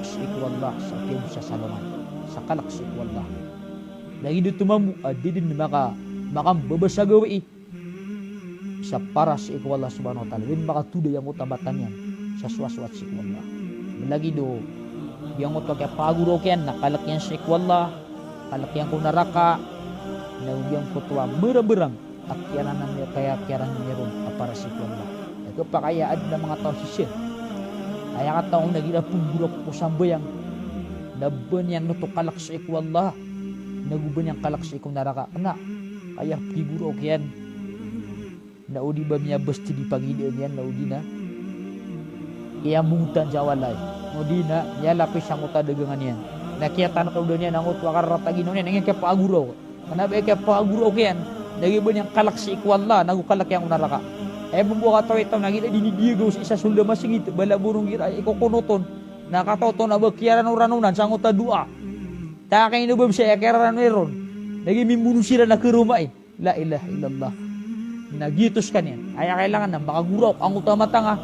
sii ko Allah sa kiyabosasaloman sa kalek sii ko Allah. Lagid oto mambo a di dn maka, makambabasa gawii sa paras sii ko Allah subhanahu wa ta'ala. Di dn makatodaya angkoto a mata niyan sa sowasowat sii ko Allah. Lagid o giyangkoto a kiyapakagoraok iyan na kalek iyan sii ko Allah, kalek iyan ko naraka, na giyangkoto a mbarambarang a kiyaranam iyan, kaya kiyaranam iyan ron a paras sii ko Allah. Na khapakay a adn a manga taw a sisir. Aya kataw na igira pnggoraok ko sambayang na ba niyan oto kalek sii ko Allah, na go ba niyan kalek sii ko naraka. Kna, aya pkigoraok iyan na odi ba miyabasti di pagidaan iyan, na odi na iyamongotan sa walay, odi na miyalapis angkoto a dagangan iyan. Na kiyatanaklodan iyan angkoto a kararata ginawa niyan, na giya kiyapakagoraok. Kna ba aya kiyapakagoraok iyan na giya ba niyan kalek sii ko Allah, na go kalek iyan ko naraka. Aya mambo a kataw i taw na giya di niyan diyagaw sii sa soled a masgit, bala bo ron igira ikokonot on. Na kataw oto na ba kiyaranoranon sa angkoto a doa. Takin o ba bsa aya kiyaranoy ron na giya mimbono siran a karomai. La ilaha illallah. Na giyoto skaniyan. Aya kailangan na makagoraok angkoto a mata nga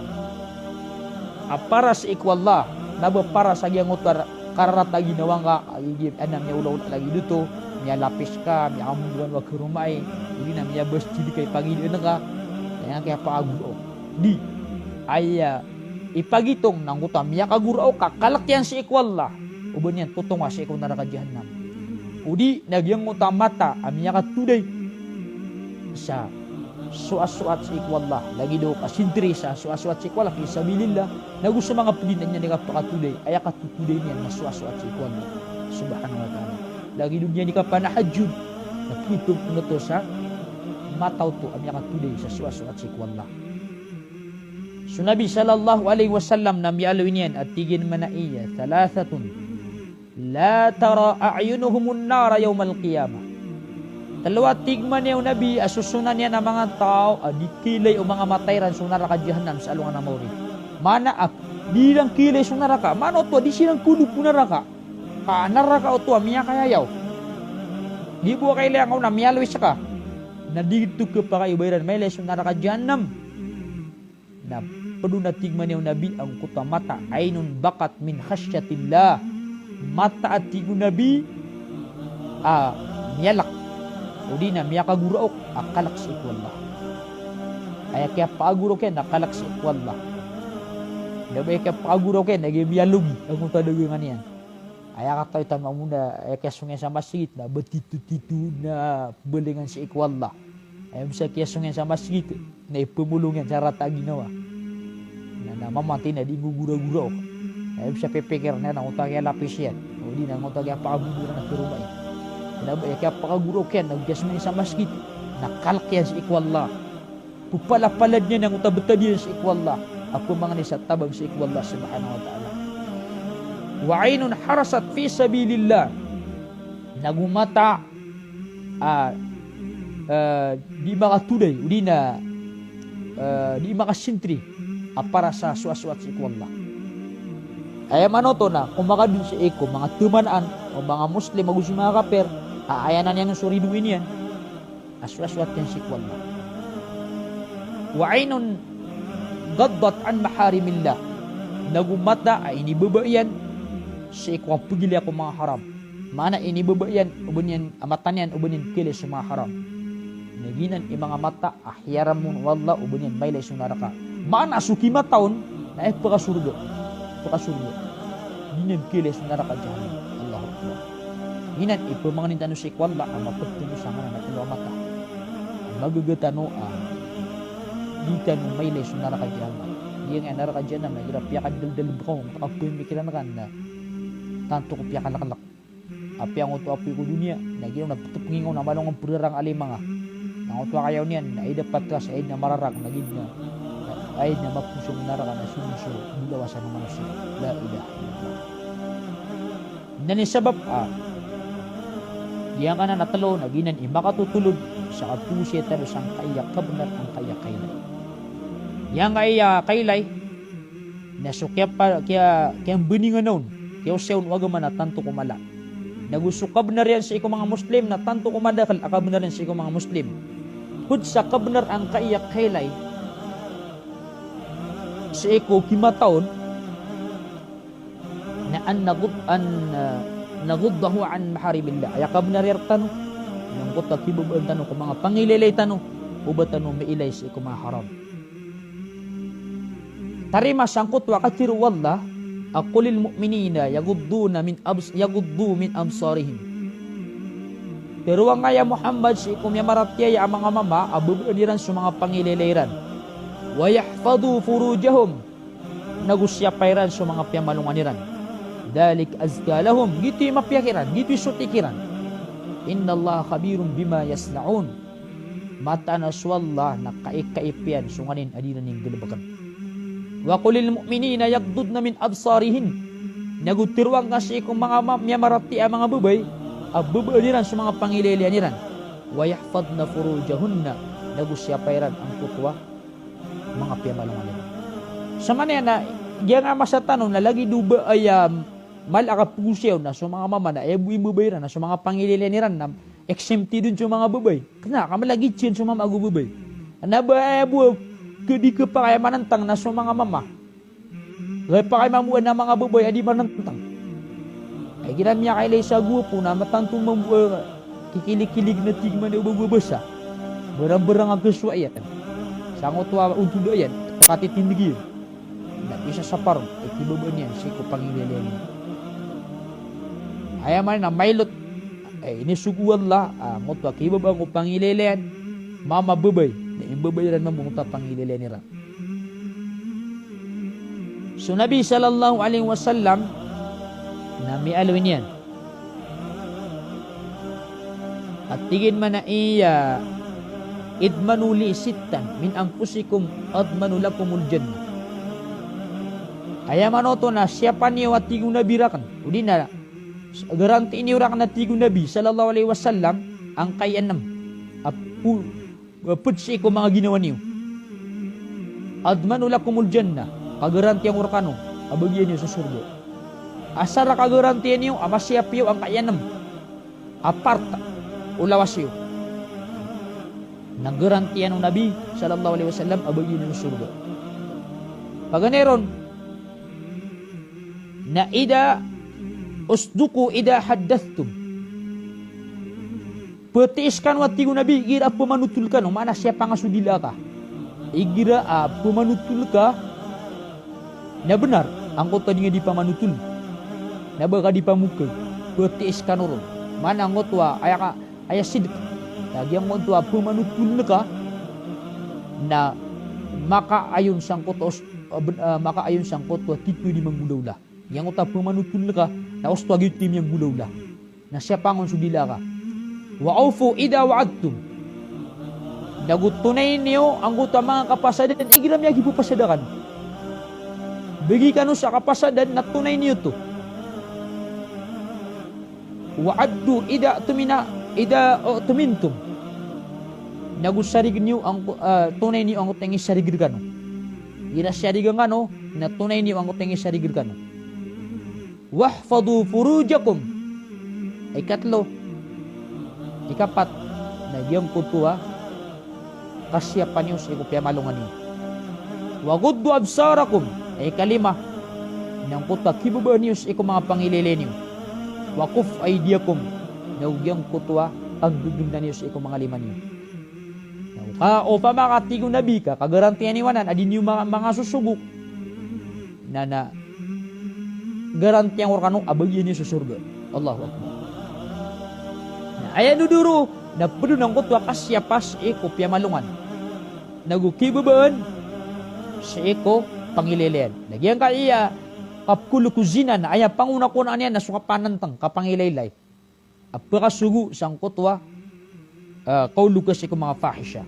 a paras sii ko Allah, na ba paras a giyangkoto a kararata a ginawa ngka, a giya adn a miyaolaola lagid oto, miyalapis ka, miyakambonoan o karomai, odi na miyabasti di ka i pagidaan ka, na aya kiyapakagoraok. Di, aya ipagitong na angkoto a miyakagoraok ka kalek iyan sii ko Allah, o ba niyan totonga sii ko naraka jahannam. Odi na giyangkoto a mata a miyakatoday sa sowasowat sii ko Allah, lagid o kasintri sa sowasowat sii ko Allah fi sabilillah, na go so manga pd na niyan di kapakatoday, aya katotoday niyan na sowasowat sii ko Allah subhanahu wa ta'ala. Lagid o niyan di kapanahajjud, na pitharo oto sa mata oto a miyakatoday sa sowasowat sii ko Allah. So Nabi sallallahu alaihi wasallam na miyaaloy niyan a tig iyan man a iya, "Thalathatun la tara a'yunuhumun nara yawmal qiyamah." Tlo a tig man iyan o Nabi a sosonan iyan a manga taw a di kiilay o manga mata iran so naraka jahannam sa alongan a maori. Maana a di iran kiilay so naraka. Maana oto a di siran kolog ko naraka. Ka naraka oto a miyakayayaw. Di bo kailay angka on a miyaaloy seka. Na di oto kepakay o ba iran mailay so naraka jahannam. Na ped on a tig man iyan o Nabi angkoto a mata, ainun bakat min khasyatillah. Mata a tig o Nabi a miyalek, odi na miyakagoraok a kalek sii ko Allah. Aya kiyapakagoraok iyan na kalek sii ko Allah. Da ba aya kiyapakagoraok iyan na giya miyalogi angkoto a dagangan iyan. Aya katawi tano a mona, aya kiyasong iyan sa masgit na betitotito na pembalingan sii ko Allah. Aya bisa kiyasong iyan sa masgit na ipemolong iyan sa rata a ginawa. Na, na mamantay na di ngogoragoraok. Aya bisa pipikir iyan angkoto a kiyalapis iyan, odi na angkoto a kiyapakabobo iran a karoma iyan. Na ba aya kiyapakagoraok iyan na kiyasong iyan sa masgit na kalek iyan sii ko Allah. Pepalapalad niyan angkoto a betad iyan sii ko Allah a pemangni sa tabang sii ko Allah subhanahu wa ta'ala. Wa ainun harasat fi sabilillah. Nago mata a, eh, di makatoday, odi na, eh, di makasintri a para sa soasoat sii ko Allah. Aya maana oto na komakadn sii ko manga temanaan o manga Muslim ago so manga kapir a aya nan iyan so ridoay niyan a soasoat iyan sii ko Allah. Wa ainun ghaddat an maharimillah. Nago mata a inibaba iyan sii ko kapegilaya ko manga haram. Maana inibaba iyan o ba niyan a mata niyan o ba niyan kiilay so manga haram. Na giyanan i manga mata a hiyaram on o Allah o ba niyan mailay so naraka. Maana so kimata on na aya pekasorga. Pekasorga. Di niyan kiilay so naraka jahannam. Allahu Akbar. Giyanan i pemangnin tano sii ko Allah a maped tano sangkanan a tlo a mata. A magaga tano a di tano mailay so naraka jahannam. Giyangkaya naraka jahannam na igira piyakadaldal bekaw, kapemikiran ka na tanto ko piyakaleklek. Apiya angkoto a apoy ko doniya na giya on na petepengingkaw na malongan perarang a lima nga. Na angkoto a kayaw niyan na aya dapat ka sa aya na mararang na giya na aya na maposo naraka na somoso bolawasan o manosiya. La ilaha illallah. Nan i sabap a giyangkanan a tlo na giyanan i makatotolod sa kapowasaya tano sangkaya kabenar angkaya kailay. Giyangkaya kailay na so kiyapa-, kiya-, kiyambeningan on, kiyaosay on o agama na tanto ko mala. Nago so kabenar iyan sii ko manga Muslim na tanto ko madakel a kabenar iyan sii ko manga Muslim. Ped sa kabenar angkaya kailay sii ko kimata on, na an naghud-, an, ah, naghuddahu an maharimillah. Aya kabenar iyan rektano na angkoto a kibabaan tano ko manga pangilaylay tano o ba tano mailay sii ko manga haram. Tarima sangkoto a katharo o Allah a, "Qul lil mu'minina yaghuddu min abs-, yaghuddu min absarihim." Tharoa ngka ya Muhammad sii ko miyamaratiyaya a manga mama a babaan iran so manga pangilaylay iran. "Wa yahfadhu furujahum." Nago siyapa iran so manga piyamalongan iran. "Dhalika azka lahum." Giyoto i mapiya kiran, giyoto i soti kiran. "Innallaha khabirun bima yasna'un." Mataan a so Allah na kaikaip iyan so nganin a di iran inggalebeken. "Wa qul lil mu'minina yaghdudna min absarihin." Nago tharoa ngka sii ko manga ma-, miyamaratiyaya a manga babay a babaan iran so manga pangilaylayan iran. "Wa yahfadna furujahunna." Nago siyapa iran angkoto a manga piyamalongan iran. Samanaya na giyangkaya masa tano na lagid o ba aya mala a kapowasaya on na so manga mama na aya bo i babay iran na so manga pangilaylayan iran na exempted on so manga babay. Kena ka malagid siyan so mama ago babay. Na ba aya bo a kedi kepakay a manenteng na so manga mama. Kepakay mambo a manga babay a di manenteng. Ay kena miyakailay sa gopo na matanto mambo a kikilig-kilig na tig man o ba gopo basa. Berang-berang a kesowa iyan. Sangkoto a ontoda iyan, katitindeg iyan. Na isa sa parang, eh, kibabaan iyan sii ko pangilaylayan iyan. Aya maana na mailot, eh, inisogo o Allah, ah, angkoto a kibabaan ko pangilaylayan, mama babay, na imbabay iran mambo angkoto a pangilaylayan iran. So Nabi sallallahu alaihi wasallam na miyaaloy niyan a tig iyan man a iya, "Idmanu li sittan min anfusikum admanu lakumul jannah." Aya maana oto na siyapa niyo a tig o Nabi rakn, odi na garanti niyo rakn a tig o Nabi sallallahu alaihi wasallam angkai anem a pu-, a pd sii ko manga ginawa niyo. Admanu lakumul jannah, kagarantiyan ko rkano a bagian iyo so sorga. Asar a kagarantiyan iyo a masiyap iyo angkai anem a part o lawas iyo na garantiyan o Nabi sallallahu alaihi wasallam a bagian iyo so sorga. Paganay ron na idha, usduqu idha haddathtum. Ptiis kano a tig o Nabi igira a pmanotol kano, maana siyapa nga so dila ka. Igira a pmanotol ka na bnar, angkoto a di nga di pamanotol, na ba ka di pamokag, ptiis kano ron. Maana angkoto a aya ka, aya sidq. Na giyangkoto a pmanotol ka na makaayon sangkoto a os-, a ben-, a makaayon sangkoto a titho di manggolawla. Giyangkoto a pmanotol ka na osto a giyoto i miyanggolawla. Na siyapangon so dila ka. Wa awfu idha wa'adtum. Na go tonay niyo angkoto a manga kapasadan igira miyagipapasada kano. Bagi kano sa kapasadan na tonay niyo oto. Wa addu idha tumina, idha, o, tumintum. Na go sarig niyo angko-, ah, tonay niyo angkoto a ingisarig rkano. Igira siyarig kano, na tonay niyo angkoto a ingisarig rkano. Wahfadhu furujakum. Ikatlo. Ikapat. Na giyangkoto a kasiyapan iyo sii ko piyamalongan iyo. Wa ghuddu absarakum. Ikalima. Na angkoto a kibabaan iyo sii ko manga pangilaylay niyo. Wa kuffu aydiyakum. Na go giyangkoto a kagdodondan iyo sii ko manga lima niyo. Na o ka, opama ka tig o Nabi ka, kagarantiyan iyo anan a di niyo ma-, mangasosogok. Na, na garantiyan ko rkano a bagian iyo so sorga. Allahu Akbar. Na aya dodoro na pd on angkoto a kasiyapa sii ko piyamalongan. Na go kibabaan sii ko pangilaylayan. Na giyangkaya kapkholog ko zina na aya pangonakonaan iyan na so kapanantang, kapangilaylay. A pkasogo sangkoto a, ah, kaolog ka sii ko manga fahisha.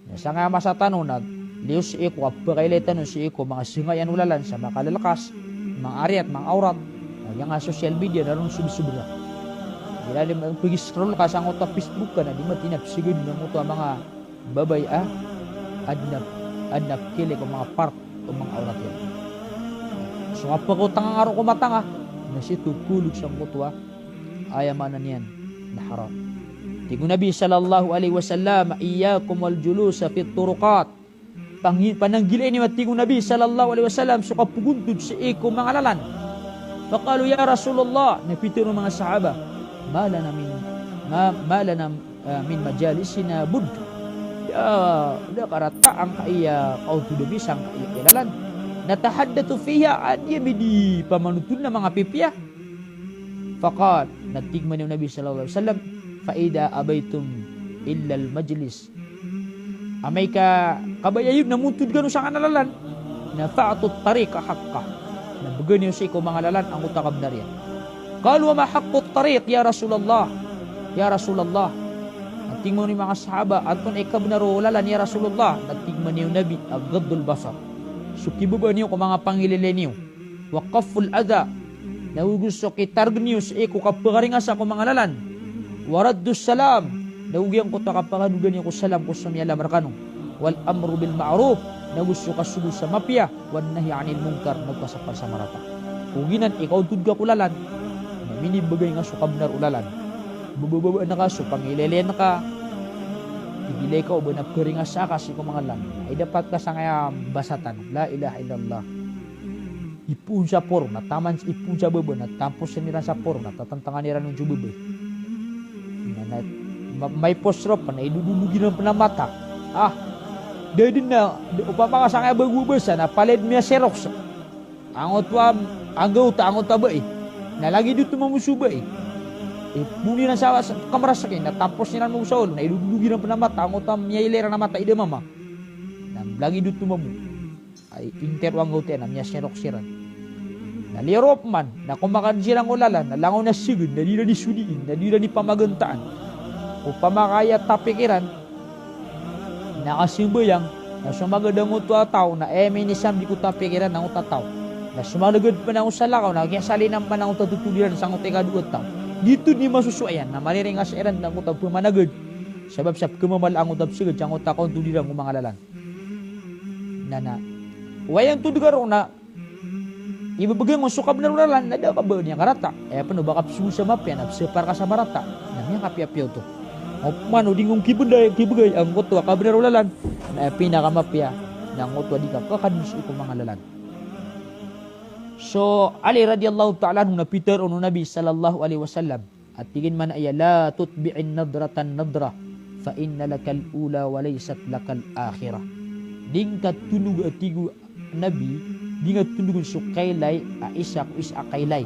Na sangkaya masa tano na liyo sii ko a pkailay tano sii ko manga sangkaya olalan sa makalalkas, manga ariyat, manga awrat. Na giyangkaya social media na ron sobsobra. Igira di ma-, pag-scroll ka sangkoto a Facebook ka na di matinap sigad na angkoto a manga babay a adn a, adn a pkhailay ko manga part o manga awrat iyan. So mapakaotang a ngaro ko mata nga, na sii oto kholog sangkoto a aya maana niyan na haram. Tig o Nabi sallallahu alaihi wasallam, "Iyyakum wal julusa fit turuqat." Pangi-, pananggilai niyo a tig o Nabi sallallahu alaihi wasallam so kapagontod sii ko manga lalan. Faqalu, "Ya Rasulullah," na pitharo o manga sahaba, "Ma lana min, ma, ma lana ah, min majalisina budd." Ya, da karata angkaya kaontod ami sangkaya lalan. Natahaddathu fiha, a di ami di pamanotol na manga pipiya. Faqal, na tig mambo o Nabi sallallahu alaihi wasallam, "Fa idha abaytum illal majlis." Amay ka kabaya iyo na montod kano sangkanan a lalan, na fa'tut tariqa haqqah. Na bgan iyo sii ko manga lalan angkoto a kabnar iyan. Qalu, "Wa ma haqqut tariq, ya Rasulullah?" Ya Rasulullah. Na tig mambo o manga sahaba, antonaa i kabnar o lalan, ya Rasulullah? Na tig mambo o Nabi a ghaddul basar. So kibabaan iyo ko manga pangilaylay niyo. Wa kafful adha. Na go so kitarg iyo sii ko kapakaringasa ko manga lalan. Wa raddus salam. Na go giyangkoto a kapakadodon iyo ko salam ko somiyalom rkano. Wal amru bil ma'ruf. Na go so kasogo sa mapiya. Wan nahyi anil munkar, na go kasapar sa marata. Ogaid na ikaontod ka ko lalan na minibagay nga so kabnar o lalan. Babababaan ka so pangilaylayan ka. Tig iyan ka o ba na pkaringasa ka sii ko manga lalan. Ay dapat ka sangkaya basa tano. La ilaha illallah. Ipoon sa poro, na taman ipoon sa baba, na tampos iran sa poro, na tatantangan iran on so baba. Na, na, ma-, maipos roo pn, na idodolog iran pn a mata. Ah, da dn na, da, opama ka sangkaya bago a basa, na palaya dn miyaserox. Angkoto a, anggawta, angkoto a bai. Na lagid oto mambo so bai. Ipoon iran sa, sa kamera sii, na tampos iran mambo sa olo, na idodolog iran pn a mata, angkoto a miyailay iran a mata, i da mama. Na lagid oto mambo. Ay, inter o anggawta iyan na miyaserox siran. Na liyo roo pman, na komakan siran ko lalan, na langon a sign, na di iran isodiin, na di iran ipamagantaan. Opama ka aya topic iran na kasambayang, na so magadang oto a taw, na aya minisambi ko topic iran na angkoto a taw. Na so managad pn angkoto a salakaw na kiyasalin pn angkoto a totol iran sangkoto a ikadowa a taw. Giyoto dn i masosowa iyan na mariring a sa iran angkoto a pmanagad. Sabap sa pkhamamala angkoto a psagad sangkoto a kaontod iran ko manga lalan. Na, na. Oway, antonaa dn ka roo na ibebegay ngka so kabenar o lalan na da ka ba niyan karata. Aya pn o ba ka psogo sa mapiya na psapar ka sa marata. Na miyakapiyapiya oto. Opama o di ngka kibegay, kibegay angkoto a kabenar o lalan. Na aya pinakamapiya na angkoto a di ka kakadn sii ko manga lalan. So Ali radiyallahu ta'ala anhu na pitharo o Nabi sallallahu alaihi wasallam. A tig iyan man aya, "La tutbi'in nadratan nadra, fa inna lakal ula wa laysat lakal akhirah." Di ngka tondog, a tig o Nabi, di ngka tondogn so kailay a isa ko isa a kailay.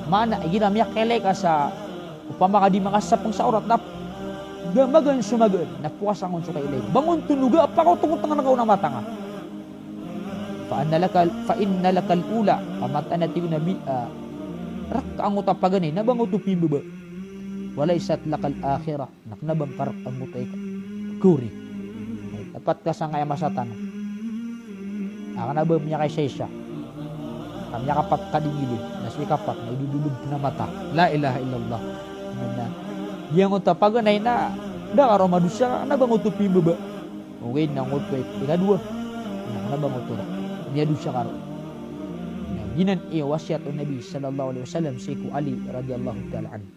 Maana, igira miyakailay ka sa opama ka di makasapeng sa awrat na da magaan so magaan, na pokasa ngka on so kailay. Ba ngka on tondoga a pakaotongotong angka on a mata nga. Fa inna lakal, fa inna lakal ula, a mataan a tig o Nabi, a, rk angkoto a paganay na ba ngka oto pimbaba. Wa laysat lakal akhirah, na kna ba ngka rk angkoto a ika, kori. Dapat ka sangkaya masa tano. A kna ba miyakaisaisa. Ka miyakapat ka dingili, na so ikapat na idodolog pn a mata. La ilaha illallah. Na giyangkoto a paganay na da ka roo madosa, na ba ngka oto pimbaba. Ogaid na angkoto a ikadowa, na kna ba ngka oto rk miyadosa ka roo. Na giyanan i wasiyat o Nabi sallallahu alaihi wasallam sii ko Ali radiyallahu ta'ala anhu.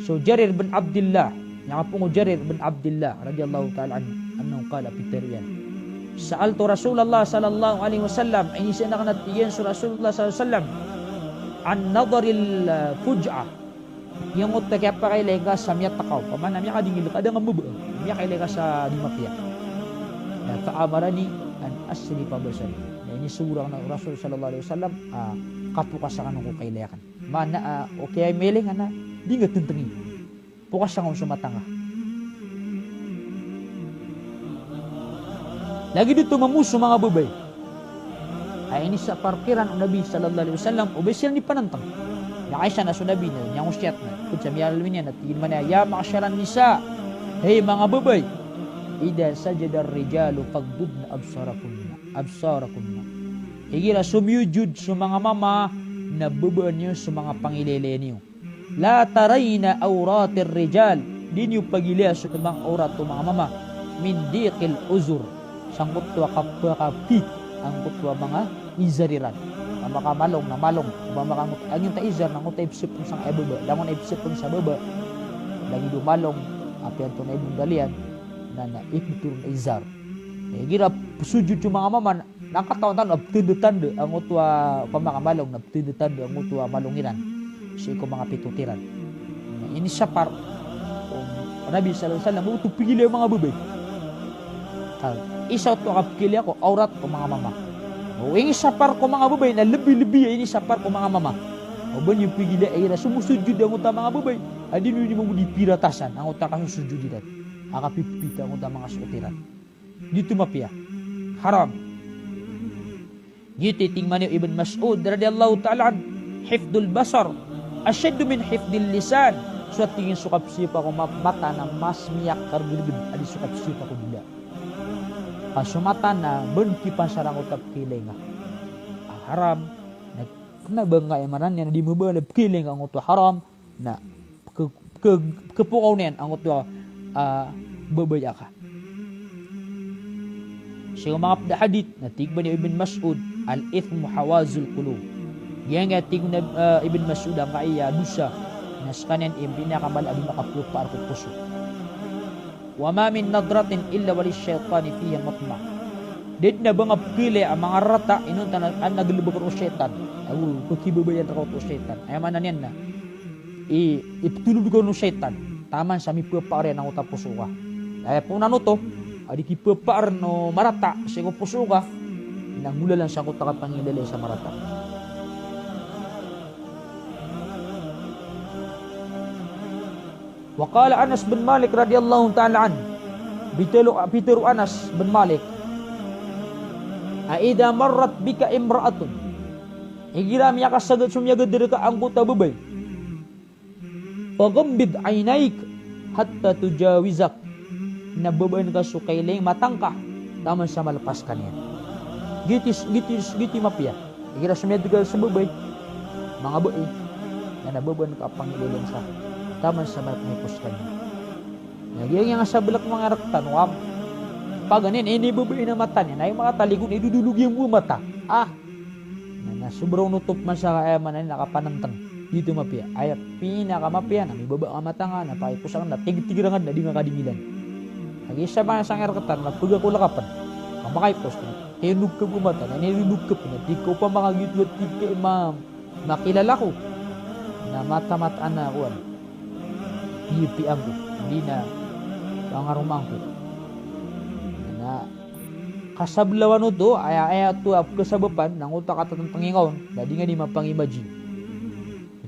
So Jarir bin Abdillah, miyakapoon ko Jarir bin Abdillah radiyallahu ta'ala anhu, annahu qala, pitharo iyan, "Sa'altu Rasulallah sallallahu alaihi wasallam," iniiza akn a tig iyan so Rasulullah sallallahu alaihi wasallam, "an nadharil, ah, fuj'ah." Giyangkoto a kiyapakailay ka sa miyatakaw, opama na miyakadingil ka da ngka mbaba, miyakailay ka sa di mapiya. Na fa amarani an asrifa basari. Na inisogo rakn o Rasul sallallahu alaihi wasallam a kapokasa akn ko kailay akn. Maana, ah, o kiyamailay nga na di ngka tntngi. Pokasa ngka on so mata nga. Lagid oto mambo so manga babay a inisapar kiran o Nabi sallallahu alaihi wasallam o ba siran di panantang. Miyakaisa na so Nabi na, miyangosiyat na, pd sa miyalaloy niyan na tig iyan man a, "Ya ma'sharan nisa, hay manga babay, idha sajada ar-rijalu faghdudna absarakunna, absarakunna." Igira somiyojod so manga mama, na babaan iyo so manga pangilaylay niyo. La tarayna awratir rijal, di niyo pagilaya so manga awrat o manga mama, min diqil uzur, sangkoto a kapakapit angkoto a manga izar iran. Opama ka malong na malong, opama ka angkoto a izar na angkoto a ipsepeng sangkaya baba, langon a ipsepeng sa baba, lagid o malong, apiya antonaa i bonggal iyan, na, na iptoron a izar. Igira psojod so manga mama na, na katawan tano a pthandthandaan angkoto a, opama ka malong na pthandthandaan angkoto a malong iran sii ko manga pitot iran. Na inisapar o Nabi sallallahu alaihi wasallam oto pigilaya o manga babay. Ka isa oto a kapigilaya ko awrat o manga mama. O inisapar ko manga babay na lebi-lebi a inisapar ko manga mama. O ba niyo pigilaya igira somosojod angkoto a manga babay a di niyo mambo di piratasan angkoto a kasosojod iran a kapipita angkoto a manga soot iran. Di oto mapiya. Haram. Giyoto i tig mambo o Ibn Mas'ud radiyallahu ta'ala anhu, "Hifdhul basar ashaddu min hifdhil lisan." So tig iyan so kapsiyopa ko ma-, mata na mas miyakargdgd a di so kapsiyopa ko dila. Ka so mata na ba on kipasar angkoto a pkhailay nga a haram. Na kna ba ngka aya maana niyan na di mbaba a pkhailay nga angkoto a haram. Na ke-, ke-, kepokaw niyan angkoto a, ah, babay aka. Sii ko manga pd a hadith na tig mambo o Ibn Mas'ud, "Al-ithmu hawazul qulub." Giyangkaya tig o Nab-, ah, Ibn Mas'ud a angkaya dosa na skaniyan i pinakamala a di makapepaar ko poso. "Wa ma min nadratin illa wa lish-shaytani fiha matma'." Da dn a ba ngka pkhailay a manga rarata inonta na, a galbk roo o shaytan. Ago pkhibabayaan rka oto o shaytan. Aya maana niyan na i, iptolod ka on o shaytan taman sa mipepaar iyan angkoto a poso ka. Aya poonan oto a di kipepaar o marata sii ko poso ka, na nggolalan sangkoto a kapangilaylay sa marata. Wa qala Anas bin Malik radiyallahu ta'ala anhu. Pitharo, pitharo o Anas bin Malik a, "Idha marrat bika imra'atun." Igira miyakasagad, somiyagad rka angkoto a babay. "Faghammid 'aynaik hatta tujawizak." Na babaan ka so kailay mata ngka taman sa malpas ka niyan. Giyoto i, giyoto i, giyoto i mapiya. Igira so miyadeg sa babay, manga bai, na na babaan ka a pangililin sa taman sa mala a pangipos kaniyan. Na giyangkaya a sablak manga rektano a paganay na inibabay na mata niyan, na aya makatalikod na idodolog iyan bo a mata. Ah! Na, na sobra on oto pman sa aya maana niyan na kapanenteng. Di oto mapiya. Aya pinakamapiya na mibaba ka a mata nga, na pakiposan ka, na tigtigiran ka, na di nga kadingilan. Lagid sa manga sangkar rektano na pegakolakan ka pen. Ka makaipos ka, tiyondog ka bo a mata, na inidodog ka pen, na tig ka, opama ka giyoto a tig ka, Imam, makilala ko. Na mata-mataan a kowan, piyapiya angko, odi na pangaromaan ko. Na kasablawan oto, aya, aya oto a kasabapan, na angkoto a katatenteng ingka on, na di nga di mapang-imagine.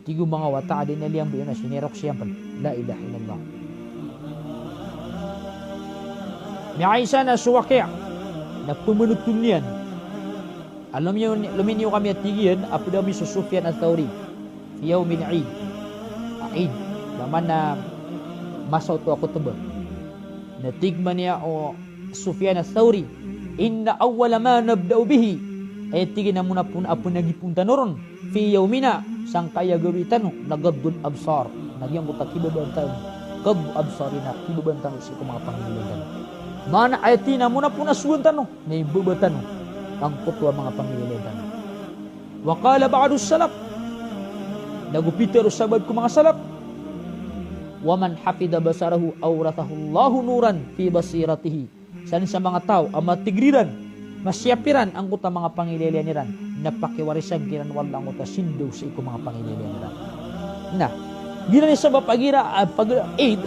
Tig o manga wata a di na liyambo iyan a sinirok siyan pen. La ilaha illallah. Miyaisa na so Waqi', na pemanotol iyan. A lomiyo, lominiyo kami a tig iyan a ped ami so Sufyan Ath-Thawri fi yawmil Eid. A Eid, ba maana masa oto a khutbah. Na tig man iyan o Sufyan Ath-Thawri, "Inna awwala ma nabda'u bihi," aya tig iyan a mona pon a penagipoon tano ron, "fi yawmina," sangkaya gawii tano, na "ghaddul absar," na giyangkoto a kibabaan tano, "ghaddu absarina," kibabaan tano sii ko manga pangililin tano. Maana aya tig iyan a mona pon a sowan tano, na imbaba tano angkoto a manga pangililin tano. Wa qala ba'dus salaf, nago pitharo o sabaad ko manga salaf, "Wa man hafidha basarahu awrathahullahu nuran fi basiratihi." Sadn sa manga taw a matig iran, masiyap iran angkoto a manga pangililin iran, na pakiwarisan kiran o Allah angkoto a sindaw sii ko manga pangililin iran. Na giyanan i sabap a igira a pag-Eid,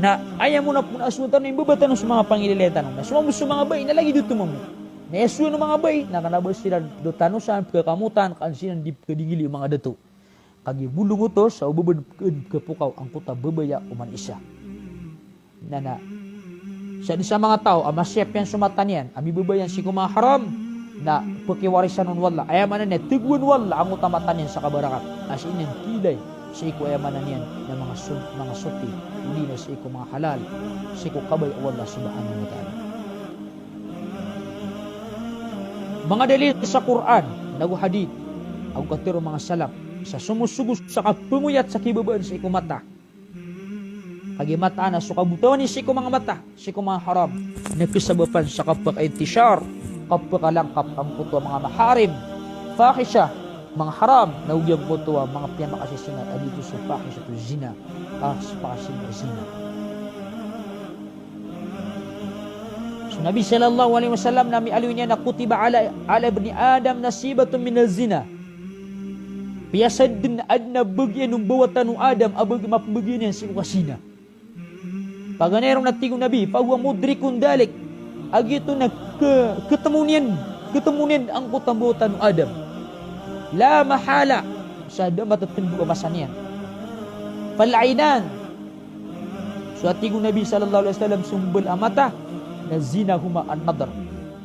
na aya mona pon a sowan tano, imbaba tano so manga pangililin tano. Na so mambo so manga bai na lagid oto mambo. Na aya sowan o manga bai na kena ba siran dotoan o san pekakamotan, ka an siran di pekadingili o manga dato. Kagiya bolong oto sa o ba ba en pekapokaw angkoto a babaya oman isa. Na, na sadn sa manga taw a masiyap iyan so mata niyan a mibaba iyan sii ko manga haram, na pakiwarisan on o Allah, aya maana niyan, tegoan o Allah angkoto a mata niyan sa kabarakat, a sii niyan kiilay sii ko, aya maana niyan, na manga sun-, manga sufi, odi na sii ko manga halal, sii ko kabaya o Allah subhanahu wa ta'ala. Manga dalil sa Qur'an nago hadith, ago katharo o manga salaf, sa somosogo sa kapengoyat sa kibabaan sii ko mata, kagiya mataan a so kabotawan iyan sii ko manga mata, sii ko manga haram, na kasabapan sa kapakaintishar, kapakalangkap angkoto a manga maharim, fahisha, manga haram, nago giyangkoto a manga piyamakasisina a giyoto so fahishatu zina, pas-, pakasina zina. So Nabi sallallahu alaihi wasallam na miyaaloy niyan a kutiba ala, ala ibni Adam nasibatun minaz zina. Piyasadn a adn a bagian o mbawataan o Adam a bagi, mapmbagian iyan sii ko kazina. Paganay ron na tig o Nabi, "Fahuwa mudrikun dhalik." A giyoto na ke-, ketemo niyan, ketemo niyan angkoto a mbawataan o Adam. La mahala, sa da matetendo a masa niyan. Fal ainan, so a tig o Nabi sallallahu alaihi wasallam, so mbala a mata, na zinahuma an-nadhar.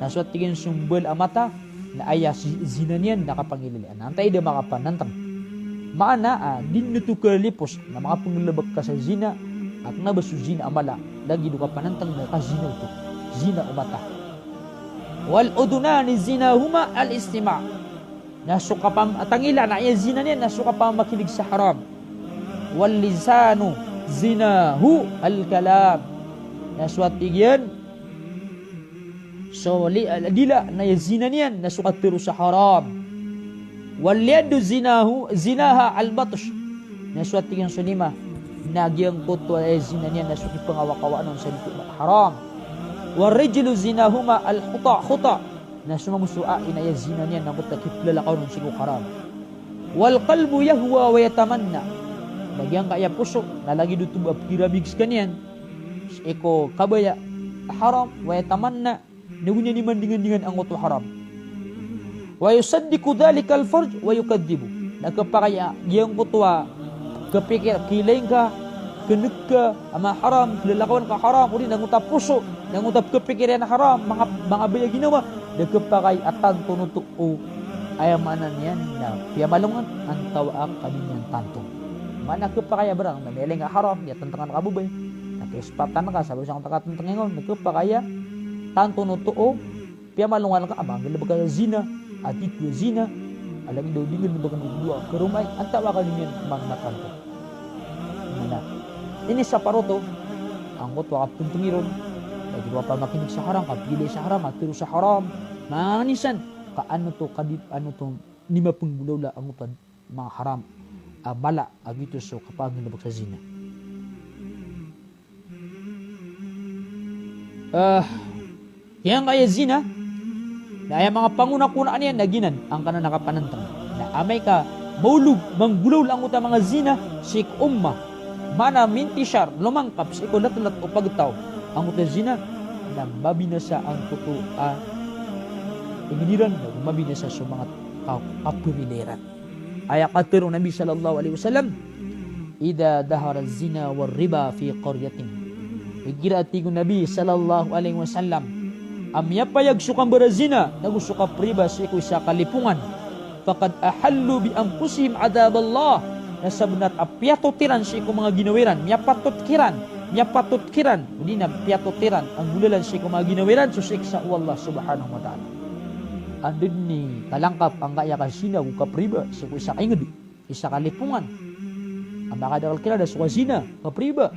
Na so a tig iyan so mbala a mata, na aya zi-, zina niyan na kapangililin. Na antaa i da makapanantang. Maana, ah, di niyan oto kalipos na makapengelebek ka sa zina, a kena ba so zina a mala, lagid o kapanantang na kazina oto. Zina o mata. Wal udhunani zinahuma al-istima'. Na so kapam-, a tangila na aya zina niyan na so kapamakilig sa haram. Wal lisanu zinahu al-kalam. Na so a tig iyan, so li-, a, dila na aya zina niyan na so katharo sa haram. Wal yadu zinahu, zinaha al-batsh. Na so a tig iyan so lima, na giyangkoto a aya zina niyan na so kipangawakawaan on sa dito haram. War rijlu zinahuma al-khuta, khuta. Na so mambo so ai na aya zina niyan na angkoto a kiplalakaw on sii ko haram. Wal qalbu yahwa wa yatamanna. Na giyangkaya poso na lagid oto ba piramig sekaniyan sii ko kabaya a haram, wa yatamanna, na go niyan imandingandingan angkoto a haram. Wa yusaddiqu dhalikal farj wa yukadhdhibu. Na kepakay a giyangkoto a kepikir, kiilay ngka, keneg ka a manga haram, kilalakawan ka a haram, odi na angkoto a poso na angkoto a kepikir iyan a haram, manga, manga baya a ginawa, na kepakay a tanto oto o, aya maana niyan na piyamalongan, antawaa ka di niyan tanto. Maana kepakay a barang na miyailay ngka a haram, miyatentengan ka a babay, na kaisapatan ka sa bes angkoto a katentengan on, na kepakay a tanto oto o piyamalongan ka a manggalebek ka sa zina. a titho a zina, a lagid o di nggalbkn o dowa a karoma i, antawaa ka niyan man matanto. Mana, inisapar oto angkoto a kapntngii ron, lagid o kapamakinig sa haram, kapagilay sa haram, katharo sa haram, manga nisan, ka an oto kadi, an oto di mapnggolawla angkoto a manga haram a mala a giyoto so kapanggalbk sa zina. Ah, giyangkaya zina na aya manga pangonakona niyan na giyanan angkanan a kapanantang. Na amay ka maolog, manggolawla angkoto a manga zina sii ko ummah, mana mintishar, lomangkap sii ko latlat o pagtaw angkoto a zina, na mabinasa angkoto a ingd iran, na mabinasa so manga ka-, kapamilya iran. Aya katharo o Nabi sallallahu alaihi wasallam, "Idha dhahara zina war riba fi qaryatin." Igira, tig o Nabi sallallahu alaihi wasallam, a miyapayag so kambarazina nago so kapriba sii ko isa a kalipongan, "faqad ahallu bi anfusihim adhaballah." Na sabnar a piyatot iran sii ko manga ginawa iran, miyapatot kiran, miyapatot kiran, odi na piyatot iran a nggolalan sii ko manga ginawa iran so siksa o Allah subhanahu wa ta'ala. Anda dn i kalangkap angkaya kazina ago kapriba sii ko isa a ingd, isa a kalipongan, a makadakl kiran a so kazina, kapriba,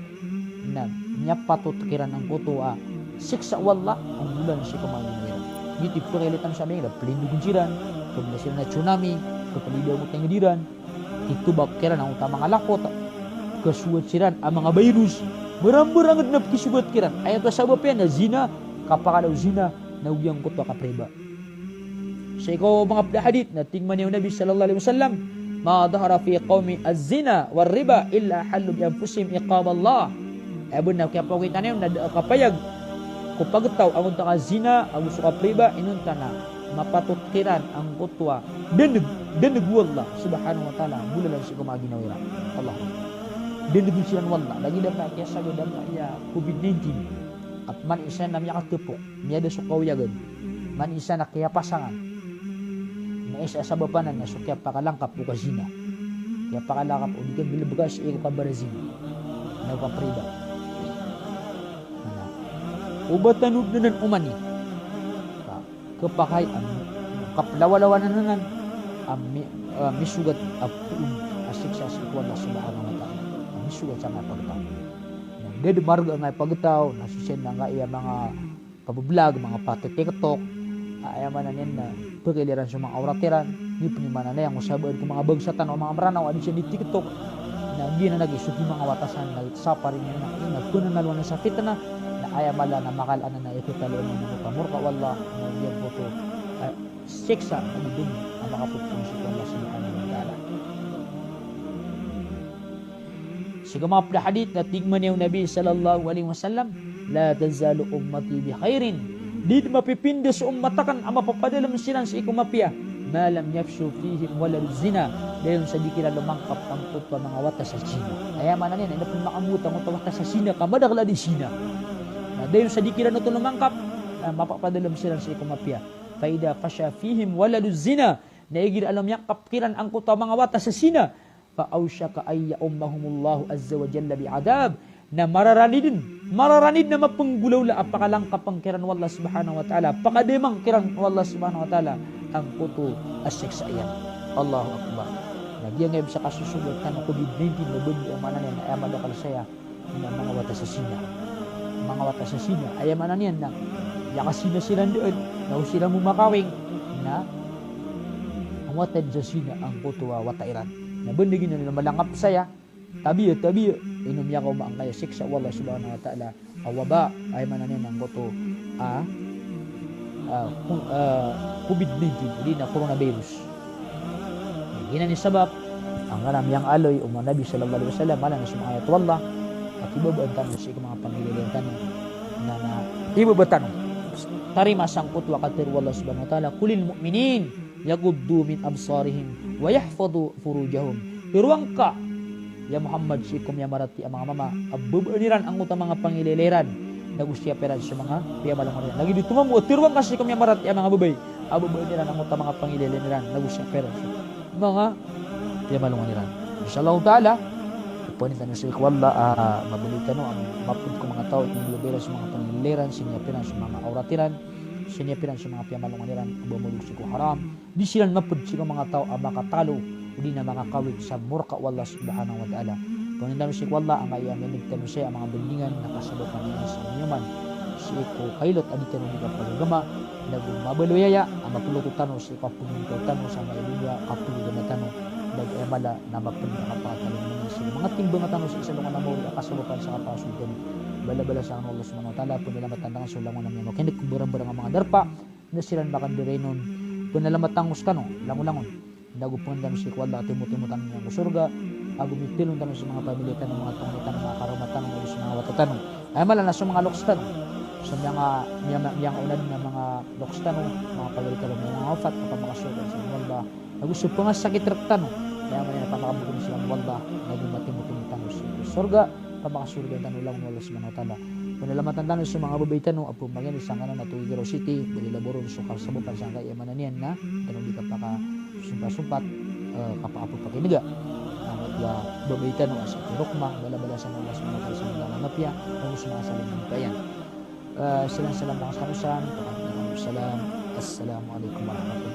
na miyapatot kiran angkoto a siksa o Allah a nggolalan sii ko manga ginawa iran. Giyoto i pkhailay tano sa miyangd a plindogn siran, kabla siran a tsunami, kapalidaw angkoto a ingd iran, titobak kiran angkoto a manga lakot, kasowat siran a manga virus, mbarambarang dn a pkisogat kiran. Aya oto a sabap iyan na zina, kapakala o zina, na giyangkoto a kapriba. Sii ko manga pd a hadith na tig mambo o Nabi sallallahu alaihi wasallam, "Ma dhahara fi qawmin az-zina war riba illa ahallu bi anfusihim iqaballah." Aya bnar a kiyapagoytan iyan na da a kapayag ko pagtaw angkoto a zina ago so kapriba, inonta na mapatot kiran angkoto a daneg, daneg o Allah subhanahu wa ta'ala a nggolalan sii ko manga ginawa iran. Allah. Daneg siran o Allah. Lagid a ba kiyasabap a ba aya covid nineteen. A pman isa na miyakatepok, miyada so kaoyagan. Pman isa na kiyapasangan. Na isa a sabap anan na so kiyapakalangkap o kazina. Kiyapakalangkap o di kanggalbka sii ko kambarazina. Na o kapriba. Mana, o ba tano dn anan oman i, ka, kapakay a kaplawalawan anan a mi-, a misogat a poon a siksa sii ko Allah subhanahu wa ta'ala. A misogat sangkaya pagtaw. Na da dn marga angkaya pagtaw, na so siran na angkaya manga pabablag, manga pati-TikTok. A, aya maana niyan na pkhailay iran so manga awrat iran. Giya pn i maana niyan, o sabaan ko manga bangsa tano a manga Mranaw a di siran di TikTok, na giyanan a giya so di manga watasan na sapari niyan na, na pnanalowan sa fitna. Na aya mala na makala anan na ikatalo anan a manga morka o Allah, na giyangkoto a siksa a di dn a makapopon sii ko Allah subhanahu wa ta'ala. Sii ko manga pd a hadith na tig mambo o Nabi sallallahu alaihi wasallam, "La tazalu ummati bi khairin." Di dn mapipinda so ummat akn a mapapadalm siran sii ko mapiya, "ma lam yafshu fihim waladuz zina." Da dn sa di kiran lomangkap angkoto a manga wata sa zina. Aya maana niyan na ino pn makambowat angkoto a wata sa zina ka madakl a di zina. Na da dn sa di kiran oto lomangkap a mapapadalm siran sii ko mapiya. "Fa idha fasha fihim waladuz zina." Na igira a lomiyangkap kiran angkoto a manga wata sa zina, "fa awshaka an ya'ummahumullahu azza wa jalla bi adhab." Na mararani dn, mararani dn a mapnggolawla a pakalangkapn kiran o Allah subhanahu wa ta'ala, pakadamang kiran o Allah subhanahu wa ta'ala angkoto a siksa iyan. Allahu Akbar. Na giyangkaya bs a kasosogat tano a covid nineteen na bandi a maana niyan na aya madakl saya na manga wata sa zina. Manga wata sa zina, aya maana niyan na aya kazina siran dn, na o siran bo makawing, na wata sa zina angkoto a wata iran. Na bandi giyanan na malangkap saya, tabiya, tabiya, ino miyakaoma angkaya siksa o Allah subhanahu wa ta'ala a waba, aya maana niyan na angkoto a, a, ko-, a, covid nineteen, odi na coronavirus. Giyanan i sabap angkanan a miyangaaloy o Nabi sallallahu alaihi wasallam, mala na so manga ayat o Allah a kibabaan tano sii ko manga pangilalayan tano, na, na ibaba tano. Tarima sangkoto a katharo o Allah subhanahu wa ta'ala, "Qul lil mu'minin yaghuddu min absarihim wa yahfadhu furujahum." Tharoa ngka, ya Muhammad, sii ko miyamaratiyaya a manga mama a babaan iran angkoto a manga pangilalayan iran nago siyapa iran so manga piyamalongan iran. Lagid oto mambo, tharoa ngka sii ko miyamaratiyaya a manga babay a babaan iran angkoto a manga pangilalayan iran nago siyapa iran so manga piyamalongan iran. Insha Allahu ta'ala, opama tano sii ko Allah a mabaloy tano a mapd ko manga taw a inggolawla iran so manga pangilalayan iran, siniyapa iran so manga awrat iran. Sii niyan piran so manga piyamalongan iran a ba maolog sii ko haram. Di siran mapd sii ko manga taw a makatalo odi na makakawit sa murka o Allah Subhanahu wa Ta'ala. Pangnin tano sii ko Allah angkaya miyaneg tano saya a manga bandingan na kasabapan iyan sa miyaman sii ko kailot a di tano di kapagagama, nago mabaloy aya a maploto tano sii ko kapagagama tano sa manga ibuga, kapagagama tano, nago aya mala na mapd a kapakatalo iyan sii ko manga timbang tano sii sa alongan a maori a kasabapan sa kapakasold tano. Balabalasan o Allah Subhanahu wa Ta'ala. Pnalamatan tano so langon a miyamakin'g ko barang-barang a manga darpa na siran makandarainon. Pnalamatan tano skano langolangon. Nago pangnin tano sii ko Allah a timotimo tano niyan ko sorga, ago mitharoon tano so manga pamilya tano, manga tonganay tano, manga karoma tano, nago so manga wata tano. Aya mala na so manga loks tano, so manga, manga, manga onad na manga loks tano, manga pagari tano, manga wafat, kapamakasorga sa Allah. Nago so pangasakit rktano, aya mala na pamakabgn sa Allah, nago matimotimo tano sii ko sorga, kapamakasorga tano langon o Allah Subhanahu wa Ta'ala. Pnalamatan tano so manga babay tano a pmangni sangkanan a togi Garo City, bali laboron so kasabapan sangkaya maana niyan na tano di kapakasompat-sompat, eh, kapakapapakin'ga. Angkoto a babay tano a si Ate Rokma, balabalasan o Allah Subhanahu wa Ta'ala sa manga mapiya, nago so manga salakaw a mapiya iyan. Eh, salam, salam, manga salam, salam, salam. Assalamu alaikum warahmatullahi